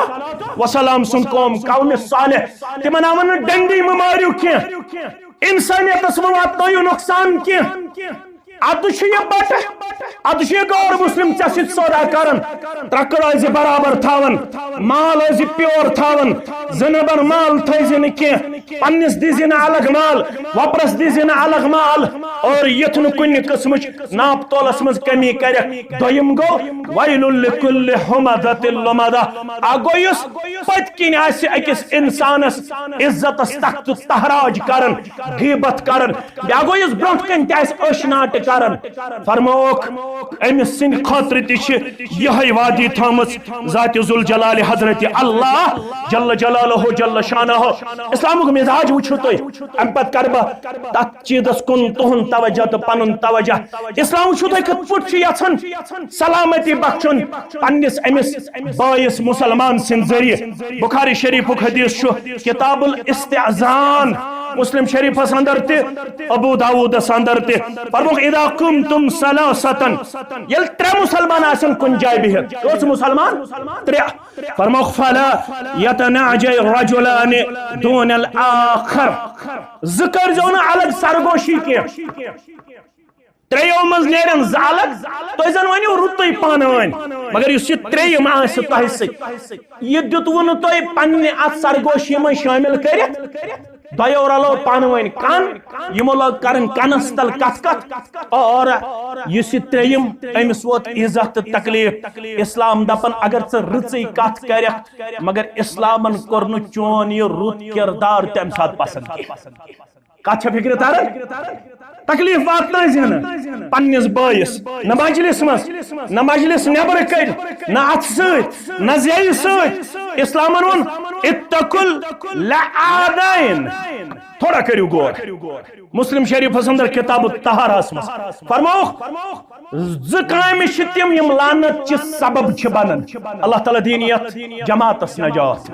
والسلام سُنٛد قوم، قوم صالح، تِمن آو نہٕ ڈنڈی مہٕ مٲرِو کینٛہہ، انسانیتس مہٕ واتنٲیِو نۄقصان کینٛہہ۔ ادٕ چھُ یہِ بٹہٕ، ادٕ چھُ یہِ غٲر مسلم ژےٚ سۭتۍ سودا کران، ترکہٕ ٲسۍ برابر تھاوان، مال ٲسۍ پیور تھاوان، زنبن مال تھٲیزِ نہٕ کینٛہہ، پننِس دیزِ نہٕ الگ مال، وۄپرس دیزِ نہٕ الگ مال، اور یتھ نہٕ کُنہِ قسمٕچ ناپ تولس منٛز کمی کرکھ۔ دوٚیِم گوٚو، ویل لکل ہمزۃ لمزہ، اکھ گوٚو یُس پٔتۍ کِنۍ آسہِ أکِس انسانس عزتس تخت تہراج کران، غیبت کران، بیاکھ گوٚو یُس برونٛٹھ کنہِ تہِ آسہِ أچھ ناٹہِ کران۔ فرمووُکھ، أمِس سٕنٛدِ خٲطرٕ تہِ چھِ یِہے وادی تھٲومٕژ ذات ذوالجلال حضرت اللہ جل جلالہ جل شانہ۔ اسلامُک مزاج وٕچھِو تُہۍ، امہِ پتہٕ کرٕ بہٕ تتھ چیٖزس کُن تُہُنٛد توجہ تہٕ پنُن توجہ۔ اسلام وٕچھِو تُہۍ کِتھ پٲٹھۍ چھُ یژھان سلامتی بخشُن پننِس أمِس بٲیِس مسلمان سٕنٛدِ ذٔریعہٕ۔ بخاری شریفُک حدیث چھُ کتاب الاستئذان، مسلم شریفس اندر تہِ، ابو داؤدس اندر تہِ۔ فرمووُکھ، اذا قمتم ثلاثة، ییٚلہِ ترٛےٚ مسلمان آسن کُنہِ جایہِ بِہِتھ، کٔژ مسلمان؟ ترٛےٚ۔ فرمووُکھ، فلا يتناجى رجلان دون الآخر، زٕ کٔرۍزیو نہٕ الگ سرگوشی کینٛہہ۔ ترٛیٚیو منٛز نیرن زٕ الگ، تُہۍ زن ؤنِو رُتُے پانہٕ ؤنۍ، مگر یُس یہِ ترٛیٚیِم آسہِ تۄہہِ سۭتۍ، یہِ دیُتوٕ نہٕ تۄہہِ پننہِ اتھ سرگوشی منٛز شٲمِل کٔرِتھ، دۄیو رلو پانہٕ ؤنۍ کن، یِمو لٲگ کرٕنۍ کنس تل کتھ کتھ، اور یُس یہِ ترٛیٚیِم، أمِس ووت عزت تہٕ تکلیف۔ اسلام دپان، اگر ژٕ رٕژٕے کتھ کرکھ، مگر اسلامن کوٚر نہٕ چون یہِ رُت کردار تمہِ ساتہٕ پسند کینٛہہ۔ کتھ چھا فکرِ تران؟ تکلیف واتنٲوزِ نہٕ پننِس بٲیِس، نہ مجلس منٛز، نہ مجلس نٮ۪برٕ کنہِ، نہ اتھٕ سۭتۍ، نہ زیٚیہِ سۭتۍ۔ اسلامن ووٚن، اتقوا اللعانین۔ تھوڑا کٔرِو غور۔ مسلم شریفس اندر کتاب الطہارہس منٛز فرمووُکھ، زٕ کامہِ چھِ تِم، یِم لعنت چہِ سبب چھِ بنان۔ اللہ تعالیٰ دِیِن یتھ جماعتس نجات۔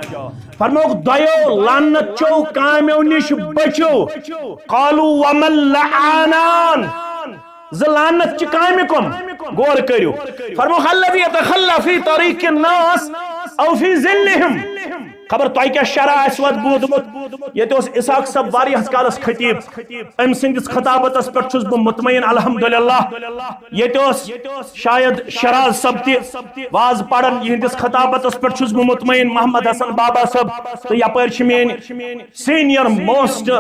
فرمووُکھ، دۄیو لعنت چیو کامیو نِش بچو۔ قالوا وما اللعانان۔ زٕ لعنت چہِ کامہِ کم؟ غور کٔرِو۔ فرمووُکھ، الذي يتخلى في طريق الناس او في ظلهم۔ خبر تۄہہِ کیٛاہ شرح آسہِ وۄنۍ بوٗزمُت؟ ییٚتہِ اوس اسحاق صٲب واریاہس کالس خطیب، أمۍ سٕنٛدِس خطابتس پٮ۪ٹھ چھُس بہٕ مطمئن الحمدللہ۔ ییٚتہِ اوس شاید شراز صٲب تہِ واز پران، یِہنٛدِس خطابتس پٮ۪ٹھ چھُس بہٕ مطمئن محمد حسن بابا صٲب، تہٕ یپٲرۍ چھِ میٲنۍ سینئر موسٹ،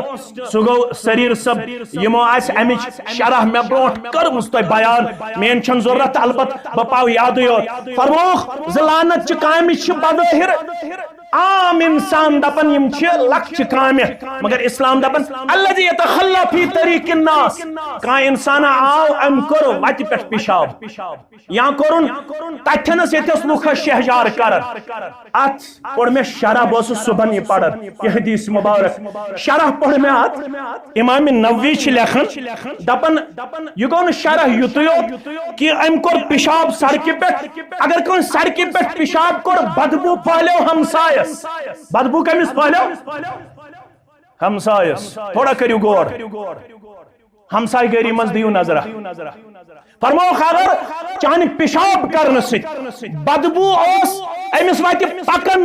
سُہ گوٚو سریٖر صٲب، یِمو آسہِ امِچ شرح مےٚ برونٛٹھ کٔرمٕژ تۄہہِ بیان، میٲنۍ چھَنہٕ ضروٗرت، البتہٕ بہٕ پاو یادٕے یوت۔ فرمووُکھ زِ لعنت چہِ کامہِ چھِ بظٲہر عام انسان دپان یِم چھِ لۄکچہِ کامہِ، مگر اسلام دپان الذي يتخلى في طريق الناس، کانٛہہ انسان آو، أمۍ کوٚر وتہِ پٮ۪ٹھ پِشاب، یا کوٚرُن تتھٮ۪نس ییٚتہِ ٲس لُکھ شہجار کران۔ اتھ پوٚر مےٚ شرح، بہٕ اوسُس صبحن یہِ پران، یہِ حدیث مبارک شرح پوٚر مےٚ اتھ۔ امام نووی چھِ لیکھان، دپان، یہِ گوٚو نہٕ شرح یُتُے یوت کہِ أمۍ کوٚر پِشاب سڑکہِ پٮ۪ٹھ۔ اگر کٲنٛسہِ سڑکہِ پٮ۪ٹھ پِشاب کوٚر، بدبو پھٔہلیو ہمسایس۔ بدبو کٔمِس پھٔہلیو؟ ہمسایس۔ تھوڑا کٔرِو غور۔ ہمسایہِ گٔری منٛز دِیِو نظرہ۔ فرمووُکھ، اگر چانہِ پِشاب کرنہٕ سۭتۍ بدبو اوس أمِس وتہِ پکن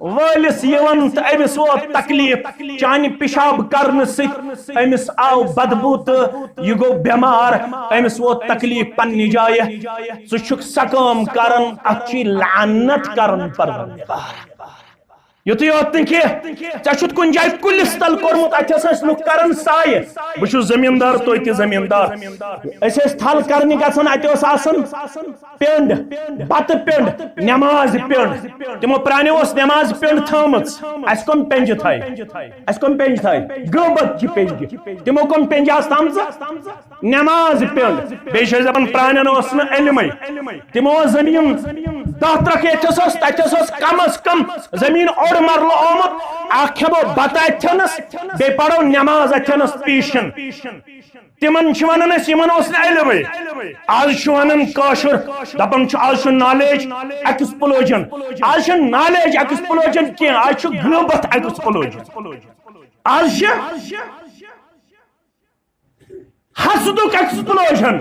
وٲلِس یِوان تہٕ أمِس ووت تکلیف، چانہِ پِشاب کرنہٕ سۭتۍ أمِس آو بدبو تہٕ یہِ گوٚو بٮ۪مار، أمِس ووت تکلیف پننہِ جایہِ۔ ژٕ چھُکھ سۄ کٲم کران، اتھ چھُے لعنت کران پروردگار۔ یُتُے یوت نہٕ کینٛہہ، ژےٚ چھُتھ کُنہِ جایہِ کُلِس تل کوٚرمُت، اَتہِ ہسا ٲسۍ لُکھ کران سایہِ۔ بہٕ چھُس زٔمیٖندار، تُہۍ تہِ زٔمیٖندار۔ أسۍ ٲسۍ تھل کرنہِ گژھان، اَتہِ اوس آسان پینڈ، بتہٕ پینڈ، نماز پینڈ۔ تِمو پرانیو اوس نماز پینڈ تھٲومٕژ۔ اَسہِ کۄم پینجہِ تھایہِ؟ اَسہِ کۄم پینجہِ تھایہِ؟ غٲبت چہِ پینجہِ۔ تِمو کۄم پینجہِ آسہٕ تھامژٕ؟ نماز پینڈ۔ بیٚیہِ چھِ أسۍ دَپان پرانٮ۪ن اوس نہٕ علمٕے۔ تِمو ٲس زٔمیٖن دَہ ترٛکھ ییٚتھس ٲس، تَتھس ٲس کم از کم زٔمیٖن اوٚڑ مرلہٕ آمُت۔ اکھ کھٮ۪مو بتہٕ اَتھٮ۪نس، بیٚیہِ پرو نماز اَتھٮ۪نس پیٖشن۔ تِمن چھِ ونان أسۍ، یِمن اوس نہٕ علمٕے۔ آز چھُ ونان کٲشُر، دپان چھُ آز چھُ نالیج ایکسپلوجن۔ آز چھُ نالیج ایکسپلوجن کینٛہہ، آز چھُ غٲبت ایکسپلوجن۔ آز چھِ حسدُک ایکسپلوجن،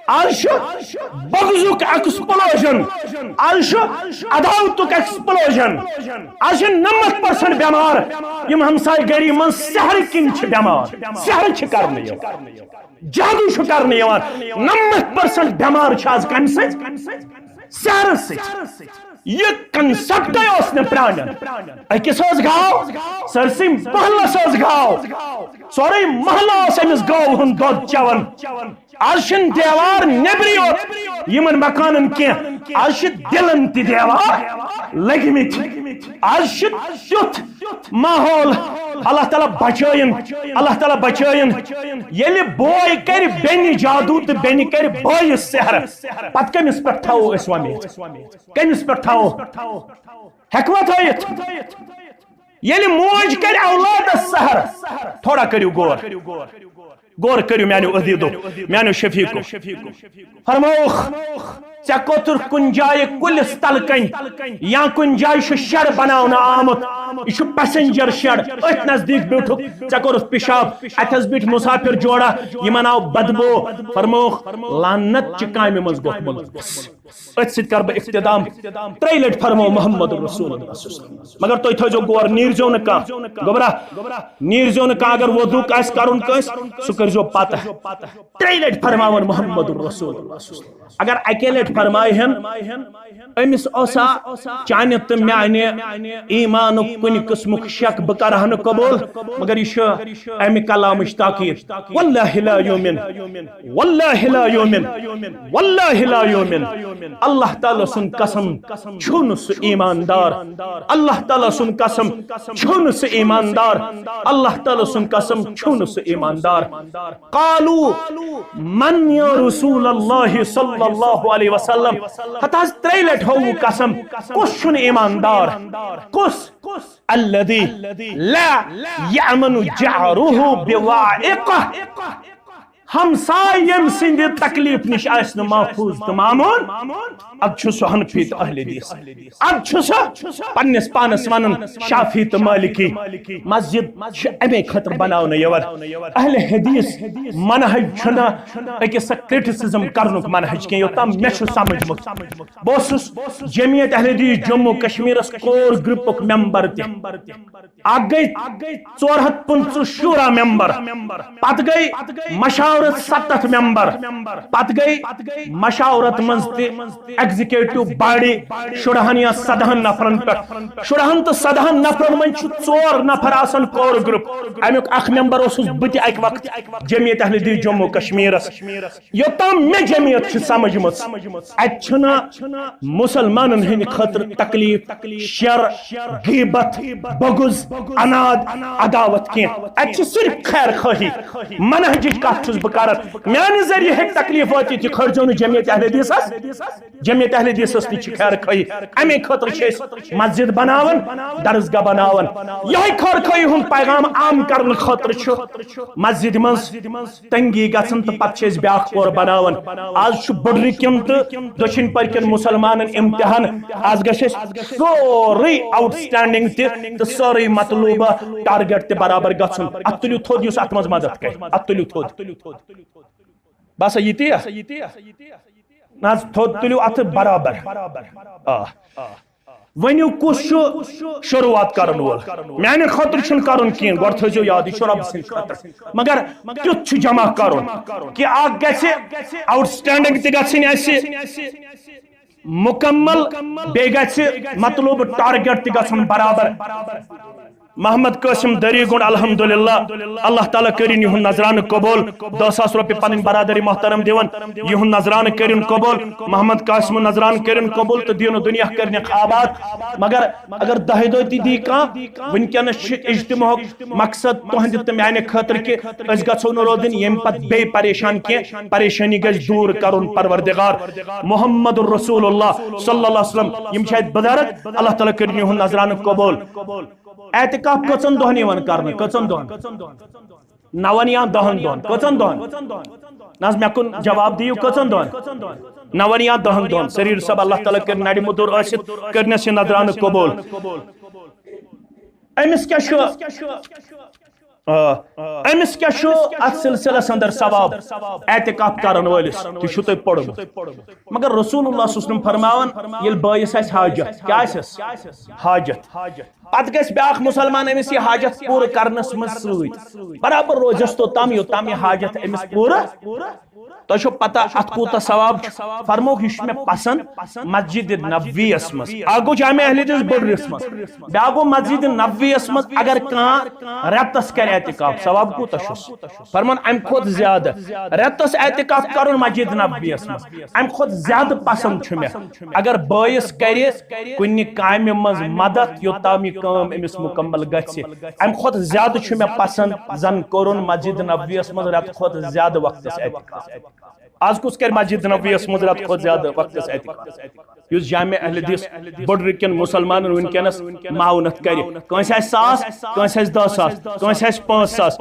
آز چھُ بغضُک ایکسپلوجن، آز چھُ عداوتُک ایکسپلوجن، آز چھِ نَمَتھ پٔرسنٹ بٮ۪مار یِم ہمسایہِ گٔری منٛز سحرٕ کِنۍ چھِ بٮ۪مار، سحرٕ چھِ کرنہٕ یِوان، جادو چھُ کرنہٕ یِوان۔ نَمَتھ پٔرسنٹ بٮ۪مار چھِ آز کمہِ سۭتۍ؟ سحرٕ سۭتۍ۔ یہِ کنسپٹے اوس نہٕ پرانٮ۪ن۔ أکِس ٲس گاو، سٲرسٕے محلس ٲس گاو، سورُے محلہٕ اوس أمِس گٲو ہُنٛد دۄد چٮ۪وان۔ آز چھِنہٕ دیوار نیبرٕے یوت یِمن مکانن کینٛہہ، آز چھِ دِلن تہِ دیوار لٔگمٕتۍ۔ آز چھُ تیُتھ ماحول، اللہ تعالیٰ بچٲیِن، اللہ تعالیٰ بچٲیِن۔ ییٚلہِ بوے کرِ بیٚنہِ جادو تہٕ بیٚنہِ کرِ بٲیِس سحر، پتہٕ کٔمِس پٮ۪ٹھ تھاوو أسۍ وۄمید؟ کٔمِس پٮ۪ٹھ تھاوو؟ ہیٚکوا تھٲیِتھ؟ ییٚلہِ موج کرِ اولادس سحر، تھوڑا کٔرِو غور، غور کٔرِو میانیو عزیزو، میانیو شفیقو۔ فرمووُکھ، ژےٚ کوٚتُر کُنہِ جایہِ کُلِس تل کنۍ یا کُنہِ جایہِ چھُ شڈ بناونہٕ آمُت، یہِ چھُ پیسنجر شڈ، أتھۍ نزدیٖک بیوٗٹھُکھ، ژےٚ کوٚرُتھ پِشاب، اتہِ حظ بیٖٹھۍ مُسافِر جوڑا، یِمن آو بدبو۔ فرمووُکھ، لعنت چہِ کامہِ منٛز گوٚتھ مُلوث۔ أتھۍ سۭتۍ کر بہٕ اختتام۔ ترٛیٚیہِ لٹہِ فرموو محمد رسول اللہ صلی اللہ علیہ وسلم۔ مگر تُہۍ تھٲیزیو غور، نیٖرزیو نہٕ کانٛہہ۔ گوٚبرا، نیٖرزیو نہٕ کانٛہہ۔ اگر وضوٗ آسہِ کرُن کٲنٛسہِ، سُہ کٔرزیو پتہٕ۔ ترٛیٚیہِ لٹہِ فرماوان محمد رسول اللہ صلی اللہ علیہ وسلم۔ اگر اکے لٹہِ فرمایہِ ہن، أمِس اوسا چانہِ تہٕ میانہِ ایمانُک کُنہِ قٕسمُک شک، بہٕ کرٕ ہا نہٕ قبول، مگر یہِ چھُ امہِ کلامٕچ تاکید۔ واللہ لا یؤمن، واللہ لا یؤمن، واللہ لا یؤمن۔ اللہ تعالیٰ سُنٛد قسم، چھُنہٕ سُہ ایماندار۔ اللہ تعالیٰ سُنٛد قسم، چھُنہٕ سُہ ایماندار۔ اللہ تعالیٰ سُنٛد قسم، چھُنہٕ سُہ ایماندار۔ قالوا من یا رسول اللہ صلی اللہ علیہ وسلم۔ ہتہٕ حظ ترٛیٚیہِ لٹہِ ہووُکھ قسم، کُس چھُنہٕ ایماندار؟ کُس؟ الذی لا یأمن جارہ بوائقہ۔ ہمسایہِ ییٚمہِ سٕنٛدِ تکلیف نِش آسہِ نہٕ محفوظ تہٕ مامون، ادٕ چھُ سُہ حنفی تہٕ اہل حدیث۔ ادٕ چھُ سُہ پننِس پانس ونان شافی تہٕ مالکی۔ مسجد چھِ امے خٲطرٕ بناونہٕ یِوان۔ اہل حدیث منہج چھُنہٕ أکِس سا کرٹیسزم کرنُک منہج کینٛہہ، یوٚتام مےٚ چھُ سمجھمُت۔ بہٕ اوسُس جمعیت اہل حدیث جموں کشمیرس کور گروپُک ممبر تہِ۔ اکھ گٔے ژور ہتھ پٕنٛژٕہ شورا ممبر، پتہٕ گٔے مشاورت ستتھ ممبر، پتہٕ گٔے مشاورت منٛز تہِ ایگزیکیٹو باڈی شُرہن یا سدہن نفرن پٮ۪ٹھ۔ شُرہن تہٕ سدہن نفرن منٛز چھُ ژور نفر آسان کور گروپ۔ امیُک اکھ ممبر اوسُس بہٕ تہِ اکہِ وقتہٕ جمعیت اہل حدیث جموں کشمیرس۔ یوٚتام مےٚ جمعیت چھِ سمجھمٕژ، اتہِ چھُنہٕ مسلمانن ہٕنٛدِ خٲطرٕ تکلیف، شر، غیبت، بغض، عناد، عداوت کینٛہہ۔ اتہِ چھِ صرف خیر خواہی۔ منہجٕچ کتھ چھُس بہٕ کران۔ میانہِ ذٔریعہٕ ہیٚکہِ تکلیف وٲتِتھ، یہِ کھٲلزیو نہٕ جمعیت اہل حدیثس۔ جمعیت اہل حدیثس نِش چھِ خیر خواہی۔ امے خٲطرٕ چھِ أسۍ مسجد بناوان، درسگاہ بناوان۔ یِہوٚے خیر خواہی ہُنٛد پیغام عام کرنہٕ خٲطرٕ چھُ مسجد منٛز تنگی گژھان تہٕ پتہٕ چھِ أسۍ بیٛاکھ کور بناوان۔ آز چھُ بُڈرِ کٮ۪ن تہٕ دٔچھِنۍ پٔرۍ کٮ۪ن مُسلمانن امتحان۔ آز گژھِ اَسہِ سورُے آوُٹ سٹینڈنگ تہِ تہٕ سورُے مطلوبہ ٹارگیٹ تہِ برابر گژھُن۔ اتھ تُلِو تھوٚد یُس اتھ منٛز مدد کرِ۔ اتھ تُلِو تھوٚد۔ بس یہِ تی۔ نہ حظ، تھوٚد تُلِو اتھٕ برابر۔ آ۔ ؤنِو کُس چھُ شروٗعات کرن وول؟ میانہِ خٲطرٕ چھُنہٕ کرُن کینٛہہ، گۄڈٕ تھٲیزیو یاد، یہِ چھُ رۄب سٕنٛدِ خٲطرٕ۔ مگر کیُتھ چھُ جمع کرُن کہِ اکھ گژھِ آوُٹ سٹینڈنگ تہِ گژھٕنۍ اَسہِ، مکمل، بیٚیہِ گژھِ مطلوب ٹارگیٹ تہِ گژھُن برابر۔ محمد قاسم دری گنڈ، الحمدللہ، اللہ تعالیٰ کٔرِن یِہُنٛد نذرانہٕ قبول۔ دَہ ساس رۄپیہِ پنٕنۍ برادری محترم دِوان، یِہُنٛد نذرانہٕ کٔرِن قبول۔ محمد قاسم نذرانہٕ کٔرِن قبول تہٕ دیٖن و دُنیا کٔرِنَکھ آباد۔ مگر اگر دَہہِ دۄہہِ تہِ دی کانٛہہ، وٕنکیٚنَس چھِ اجتماعُک مقصد تُہنٛدِ تہٕ میانہِ خٲطرٕ کہِ أسۍ گژھو نہٕ روزٕنۍ ییٚمہِ پتہٕ بیٚیہِ پریشان کینٛہہ۔ پریشٲنی گژھِ دوٗر کرُن پروردگار محمد رسول اللہ صلی اللہ علیہ وسلم۔ یِم چھِ اَتہِ بُزرگ، اللہ تعالیٰ کٔرِنۍ یِہُنٛد نذرانہٕ قبول۔ اعتکاف کٔژَن دۄہَن یِوان کرنہٕ؟ کٔژَن دۄہَن؟ نَوَن یا دَہَن دۄہَن؟ کٔژَن دۄہَن؟ نہ حظ، مےٚ کُن جواب دِیِو، کٔژَن دۄہَن؟ نَوَن یا دَہَن دۄہَن۔ سریٖر صٲب، اللہ تعالیٰ کٔرِنۍ نَرِ مُدُر ٲسِتھ، کٔرِنَس یہِ نذرانہٕ قبول۔ أمِس کیٛاہ چھُ؟ آ، أمِس کیٛاہ چھُ اَتھ سلسلس اندر ثواب؟ اعتکاف کرن وٲلِس، تہِ چھُو تۄہہِ پوٚرمُت۔ مگر رسول اللہ صلی اللہ علیہ وسلم فرماوان، ییٚلہِ بٲیِس آسہِ حاجت، کیٛاہ آسٮ۪س؟ حاجت۔ پتہٕ گژھِ بیٛاکھ مُسلمان أمِس یہِ حاجت پوٗرٕ کرنس منٛز سۭتۍ۔ برابر روزٮ۪س توٚتام، یوٚتام یہِ حاجت أمِس پوٗرٕ۔ تۄہہِ چھو پتہ اتھ کوٗتاہ ثواب چھُ؟ فرمووُکھ، یہِ چھُ مےٚ پسند مسجد نبوی یس منٛز۔ اکھ گوٚو جامع اہل حدیث بٔڈرِس منٛز، بیٛاکھ گوٚو مسجد نبوی یس منٛز۔ اگر کانٛہہ رٮ۪تس کرِ اعتکاف، ثواب کوٗتاہ چھُس؟ فرمان، امہِ کھۄتہٕ زیادٕ۔ رٮ۪تس اعتکاف کرُن مسجد نبوی یس منٛز، امہِ کھۄتہٕ زیادٕ پسند چھُ مےٚ اگر بٲیِس کرِ کُنہِ کامہِ منٛز مدد، یوٚتام یہِ کٲم أمِس مُکمل گژھِ۔ امہِ کھۄتہٕ زیادٕ چھُ مےٚ پسند زن کوٚرُن مسجد نبوی یس منٛز رٮ۪تہٕ کھۄتہٕ زیادٕ وقتس اعتکاف۔ آز کُس کرِ مسجد نبوی یس منٛز رٮ۪تہٕ کھۄتہٕ زیادٕ وقتس اعتکاف؟ یُس جامع اہل حدیث بٔڈرِ کٮ۪ن مُسلمانن وٕنکیٚنس معاونت کرِ۔ کٲنٛسہِ آسہِ ساس، کٲنٛسہِ آسہِ دَہ ساس، کٲنٛسہِ آسہِ پانٛژھ ساس۔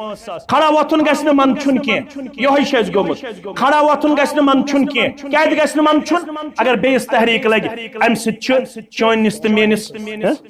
کھڑا وۄتھُن گژھِ نہٕ منٛدچھُن کینٛہہ، یِہوٚے چھُ اَسہِ گوٚمُت۔ کھڑا وۄتھُن گژھِ نہٕ منٛدچھُن کینٛہہ۔ کیٛازِ گژھِ نہٕ منٛدچھُن؟ اگر بیٚیِس تحریٖک لگہِ، اَمہِ سۭتۍ چھُ چٲنِس تہٕ میٲنِس، ہہ؟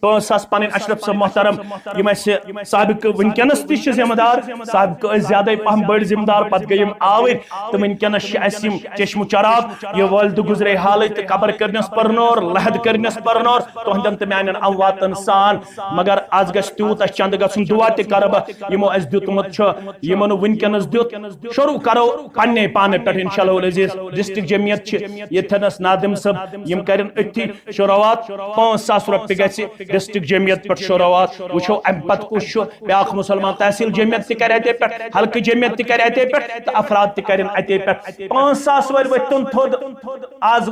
پانٛژھ ساس پنٕنۍ اشرف صٲب محترم، یِم اَسہِ سابقہٕ وٕنکیٚنس تہِ چھِ ذمہٕ دار، سابقہٕ ٲسۍ زیادَے پہم بٔڑۍ ذمہٕ دار، پتہٕ گٔے یِم آوٕرۍ، تہٕ وٕنکیٚنس چھِ اَسہِ یِم چشم و چراغ، یہِ والدٕ گُزرے حالٕے تہٕ قبر کٔرنس پرنور، لحد کٔرنس پرنور، تُہنٛدٮ۪ن تہٕ میانٮ۪ن امواتن سان۔ مگر از گژھِ تیوٗت اَسہِ چندٕ گژھُن، دعا تہِ کرٕ بہٕ، یِمو اَسہِ دیُتمُت چھُ، یِمو نہٕ وٕنکیٚنس دیُت۔ شروع کرو پننے پانہٕ پٮ۪ٹھ انشاءاللہ العزیز۔ ڈسٹرکٹ جمعیت چھِ ییٚتھٮ۪نس نادم صٲب، یِم کرن أتھی شروعات۔ پانٛژھ ساس رۄپیہِ گژھِ ڈسٹرکٹ جمعیت پٮ۪ٹھ شروعات۔ وٕچھو امہِ پتہٕ کُس چھُ۔ بیٛاکھ مُسلمان تحصیل جمعیت تہِ کرِ اتے پٮ۪ٹھ، حلقہٕ جمعیت تہِ کرِ اتے پٮ۪ٹھ، تہٕ افراد تہِ کرن اتے پٮ۪ٹھ۔ پانٛژھ ساس وٲلۍ ؤتھتن تھوٚد۔ آز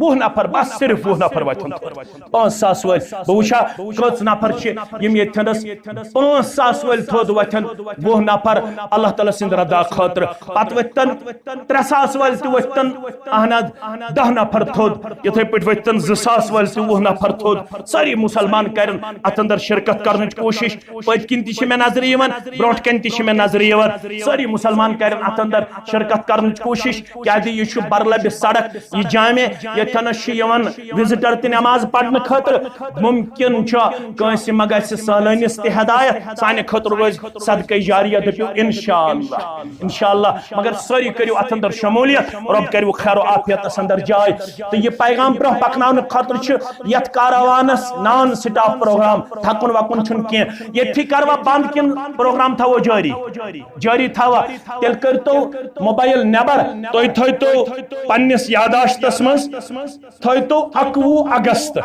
وُہ نفر، بس صرف وُہ نفر وۄتھن تھوٚد۔ پانٛژھ ساس وٲلۍ۔ بہٕ وٕچھا کٔژ نفر چھِ یِم ییٚتھٮ۪نس۔ پانٛژھ ساس وٲلۍ تھوٚد وۄتھن وُہ نفر اللہ تعالیٰ سٕنٛدِ رضا خٲطرٕ۔ پتہٕ ؤتھتن ترٛےٚ ساس وٲلۍ تہِ ؤتھتن، اہن حظ، دَہ نفر تھوٚد۔ یِتھے پٲٹھۍ ؤتھتن زٕ ساس وٲلۍ تہِ وُہ نفر تھوٚد۔ سٲری مُسلمان کرن اتھ اندر شرکت کرنٕچ کوٗشش۔ پٔتۍ کِنۍ تہِ چھِ مےٚ نظرِ یِوان، برونٛٹھ کَنہِ تہِ چھِ مےٚ نظرِ یِوان۔ سٲری مُسلمان کَرن اَتھ اندر شرکت کرنٕچ کوٗشِش، کیازِ یہِ چھُ برلبِ سڑک، یہِ جامع، ییٚتھٮ۪نَس چھِ یِوان وِزِٹر تہِ نماز پرنہٕ خٲطرٕ۔ مُمکِن چھُ کٲنٛسہِ ما گژھِ سٲلٲنِس تہِ ہدایت، سانہِ خٲطرٕ روزِ صدقے جاریہ، دٔپِو انشاءاللہ، انشاءاللہ۔ مگر سٲری کٔرِو اَتھ اندر شموٗلیت، رۄب کٔرِو خیر و عافیتَس اندر جاے۔ تہٕ یہِ پیغام برونٛہہ پکناونہٕ خٲطرٕ چھُ یتھ کاروانس نان سٹاپ پروگرام، تھکُن وکُن چھُنہٕ کینٛہہ۔ ییٚتھی کروا بند کِنہٕ پروگرام تھاوو جٲری؟ جٲری تھاوا۔ تیٚلہِ کٔرۍتو موبایل نٮ۪بر، تُہۍ تھٲیتو پننِس یاداشتس منٛز، تھٲیتو اَکوُہ اگست،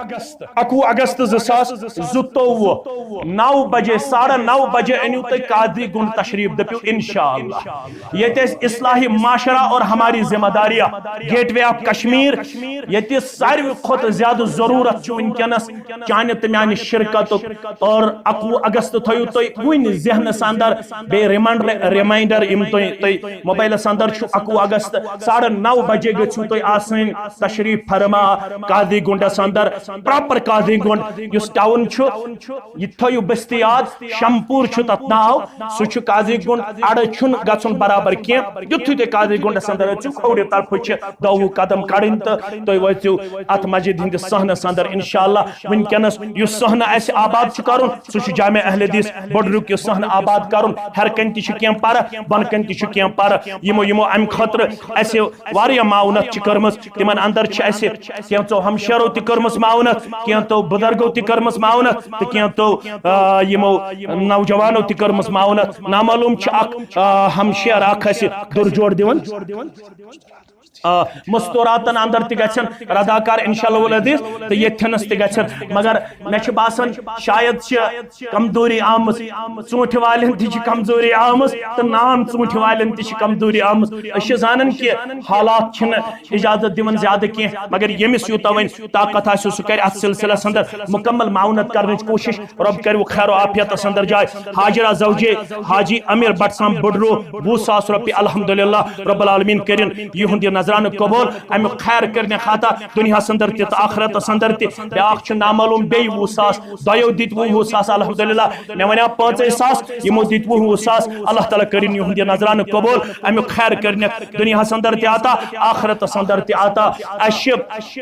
اَکوُہ اگست زٕ ساس زٕتووُہ، نو بجے، ساڑٕ نو بجے أنِو تُہۍ قاضی گُنڈ تشریف، دٔپِو انشاءاللہ۔ ییٚتہِ اَسہِ اصلاحِ معاشرہ اور ہماری ذمہ داریاں، گیٹ وے آف کشمیر، ییٚتہِ ساروی کھۄتہٕ زیادٕ ضروٗرت چھُ وٕنکیٚنَس چانہِ تہٕ میانہِ شرکتُک۔ اور اَکوُہ اگست تھٲیِو تُہۍ وٕنہِ ذہنَس اندر، بیٚیہِ ریمنڈر، ریمائنڈر، یِم تُہۍ، تُہۍ موبایلَس اندر چھُ، اَکوُہ اگست ساڑٕ نو بجے گٔژھِو تُہۍ آسٕنۍ تشریف فرما قاضی گُنڈَس اندر، پراپر قاضی گُنڈ یُس ٹاؤن چھُ۔ یہِ تھٲیِو بستی یاد، شمپور چھُ تتھ ناو، سُہ چھُ قاضی گُنڈ، اڑٕ چھُنہٕ گژھُن برابر کینٛہہ۔ یُتھُے تُہۍ قاضی گُنڈس اندر أژِو، کھوورِ طرفہٕ چھِ دَوُہ قدم کڑٕنۍ تہٕ تُہۍ وٲتِو اتھ مسجد ہٕنٛدِس صحنس اندر انشاءاللہ۔ وٕنکیٚنس یُس صحنہٕ اسہِ آباد چھُ کرُن، سُہ چھُ جامع اہل حدیث بڈرُک یُس صحنہٕ آباد کرُن۔ ہیٚرِ کنہِ تہِ چھُ کینٛہہ پرٕ، بۄنہٕ کنہِ تہِ چھُ کینٛہہ پرٕ۔ یِمو، یِمو امہِ خٲطرٕ اسہِ واریاہ معاونت چھِ کٔرمٕژ، تِمن اندر چھِ اسہِ کینٛژو ہمشیرو تہِ کٔرمٕژ معاونت، کینٛژو بُزرگو تہِ کٔرمٕژ معاونت تہٕ کینٛژو، آ، یِمو نوجوانو تہِ کٔرمٕژ معاونت۔ نامعلوم چھِ اکھ، آ، ہمشیر اکھ اسہِ دُر جوڑ دِوان۔ آ، مستوراتن اندر تہِ گژھن رداکار انشاءاللہ العزیز، تہٕ ییٚتھٮ۪نس تہِ گژھن۔ مگر مےٚ چھُ باسان شاید چھِ کمزوری آمٕژ، ژوٗنٛٹھۍ والٮ۪ن تہِ چھِ کمزوری آمٕژ تہٕ نان ژوٗنٛٹھۍ والٮ۪ن تہِ چھِ کمزوری آمٕژ۔ أسۍ چھِ زانان کہِ حالات چھِنہٕ اجازت دِوان زیادٕ کینٛہہ، مگر ییٚمِس یوٗتاہ وۄنۍ طاقت آسہِ، سُہ کرِ اتھ سلسلس اندر مکمل معاونت کرنٕچ کوٗشش۔ رۄب کرِ وۄنۍ خیر و عافیتس اندر جاے۔ حاجرہ زوجے حاجی امیر بٹ سام بڈرو، وُہ ساس رۄپیہِ، الحمدللہ رب العالمین کٔرِن یِہُنٛد یہِ نذرانہٕ قبول، امیُک خیر کٔرِنکھ عطا دُنیاہس اندر تہِ تہٕ آخرتس اندر تہِ۔ بیٛاکھ چھُ نامعلوم بیٚیہِ وُہ ساس، دۄیو دِتۍ وُہ وُہ ساس، الحمدللہ۔ مےٚ وَنیٛاو پانٛژے ساس، یِمو دِتۍ وُہ وُہ ساس۔ اللہ تعالیٰ کٔرِن یِہُنٛد یہِ نذرانہٕ قبول، امیُک خیر کٔرِنکھ دُنیاہس اندر تہِ عطا، آخرتس اندر تہِ عطا۔ اَسہِ چھِ،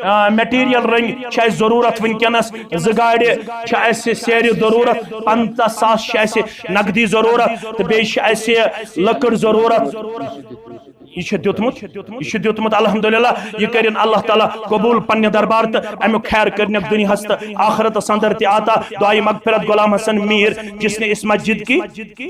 آ، مٹیریل رٔنٛگۍ چھِ اَسہِ ضروٗرت وٕنکیٚنس، زٕ گاڑِ چھِ اَسہِ سیرِ ضروٗرت، پنٛژاہ ساس چھِ اَسہِ نقدی ضروٗرت، تہٕ بیٚیہِ چھِ اَسہِ لٔکٕر ضروٗرت۔ یہِ چھُ دیُتمُت، یہِ چھُ دیُتمُت، الحمدللہ۔ یہِ کٔرِن اللہ تعالیٰ قبول پننہِ دربار تہٕ امیُک خیر کٔرِنکھ دُنیاہس تہٕ آخرتس اندر تہِ عطا۔ دعائے مغفرت غلام حسن میر، جس نے اس مسجد کی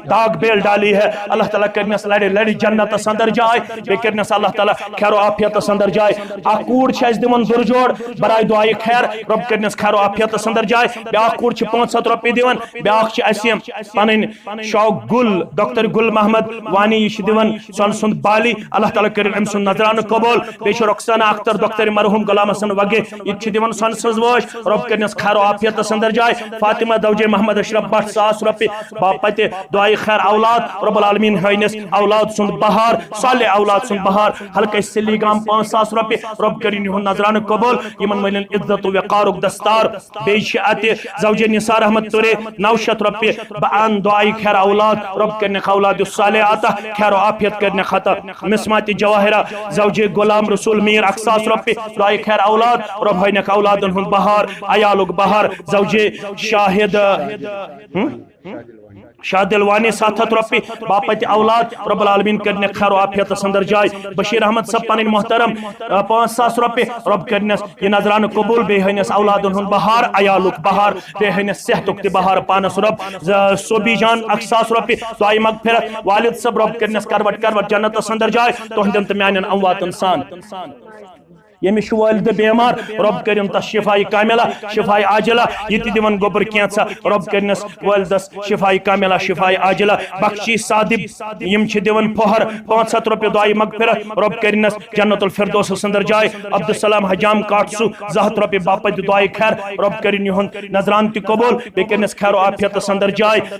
داغ بیل ڈالی ہے، اللہ تعالیٰ کٔرِنس لڑِ لڑِ جنتس اندر جاے، بیٚیہِ کٔرِنس اللہ تعالیٰ خیر و عافیتس اندر جاے۔ اکھ کوٗر چھِ اَسہِ دِوان دُرجوڑ برائے دعائے خیر، رۄب کٔرِنس خیر و عافیتس اندر جاے۔ بیٛاکھ کوٗر چھِ پانٛژھ ہتھ رۄپیہِ دِوان، بیٛاکھ چھِ اَسہِ پنٕنۍ شوق گُل، ڈاکٹر گُل محمد وانی، یہِ چھِ دِوان سۄنہٕ سُنٛد بالی۔ اللہ تعالیٰ کٔرِن أمۍ سُنٛد نذرانہٕ قبول۔ بیٚیہِ چھِ رخسانہ اختر، ڈاکٹر مرحوم غلام حسن وگے، یہِ تہِ چھِ دِوان سۄنہٕ سٕنٛز وٲج۔ رۄب کٔرِنَس خیر و عافیتس اندر جاے۔ فاطمہ دوجے محمد اشرف بٹ، ساس رۄپیہِ باپتہِ دعائے خیر اولاد۔ رب العالمین ہٲینَس اولاد سُنٛد بہار، صالح اولاد سُنٛد بہار۔ حلقہ سلی گام، پانٛژھ ساس رۄپیہِ۔ رۄب کٔرِن یِہُنٛد نذرانہٕ قبول۔ یِمن مِلن عزت و وقارُک دستار۔ بیٚیہِ چھِ اَتہِ زوجے نثار احمد تُرے، نو شیٚتھ رۄپیہِ۔ بہٕ اَنہٕ دعائے خیر اولاد، رۄب کٔرِنَکھ اولاد صالح عطا، خیر و عافیت کٔرِنَکھ عطا۔ مسمات جواہرہ، زوجے غلام رسول میر، اکھ ساس رۄپیہِ، دعائے خیر اولاد، رۄب ہٲینَکھ اولادن ہُنٛد بہار، عیالُک بہار۔ زوجے شاہد، ہم؟ شاہ دلوانی، ستھ ہتھ رۄپیہِ باپتہِ اولاد، رب العالمین کٔرِنَکھ خیر و عافیتس اندر جاے۔ بشیر احمد صٲب پنٕنۍ محترم، آ، پانٛژھ ساس رۄپیہِ، رۄب کٔرِنَس یہِ نذرانہٕ قبول، بیٚیہِ ہٲینَس اولادن ہُنٛد بہار، عیالُک بہار، بیٚیہِ ہٲینَس صحتُک تہِ بہار پانس رۄب۔ ز-، صوبی جان، اکھ ساس رۄپیہِ، دعائے مغفرت۔ والد صٲب، رۄب کٔرِنَس کروٹ کروٹ جنتس اندر جاے، تُہنٛدٮ۪ن تہٕ میانٮ۪ن امواتن سان۔ ییٚمِس چھُ والدٕ بیمار، رۄب کٔرِن تس شفاء کاملہ، شفاء عاجلہ۔ یہِ تہِ دِوان گوٚبُر کینٛژھا، رۄب کٔرِنَس والدس شفاء کاملہ، شفاء عاجلہ۔ بخشی صادب، یِم چھِ دِوان پۄہر، پانٛژھ ہتھ رۄپیہِ، دعائے مغفرت، رۄب کٔرِنَس جنت الفردوسس اندر جاے۔ عبدالسلام حجام کاٹسو، زٕ ہتھ رۄپیہِ باپتہِ دعائے خیر، رۄب کٔرِن یِہُنٛد نذرانہٕ تہِ قبول، بیٚیہِ کٔرِنَس خیر و عافیتس اندر جاے۔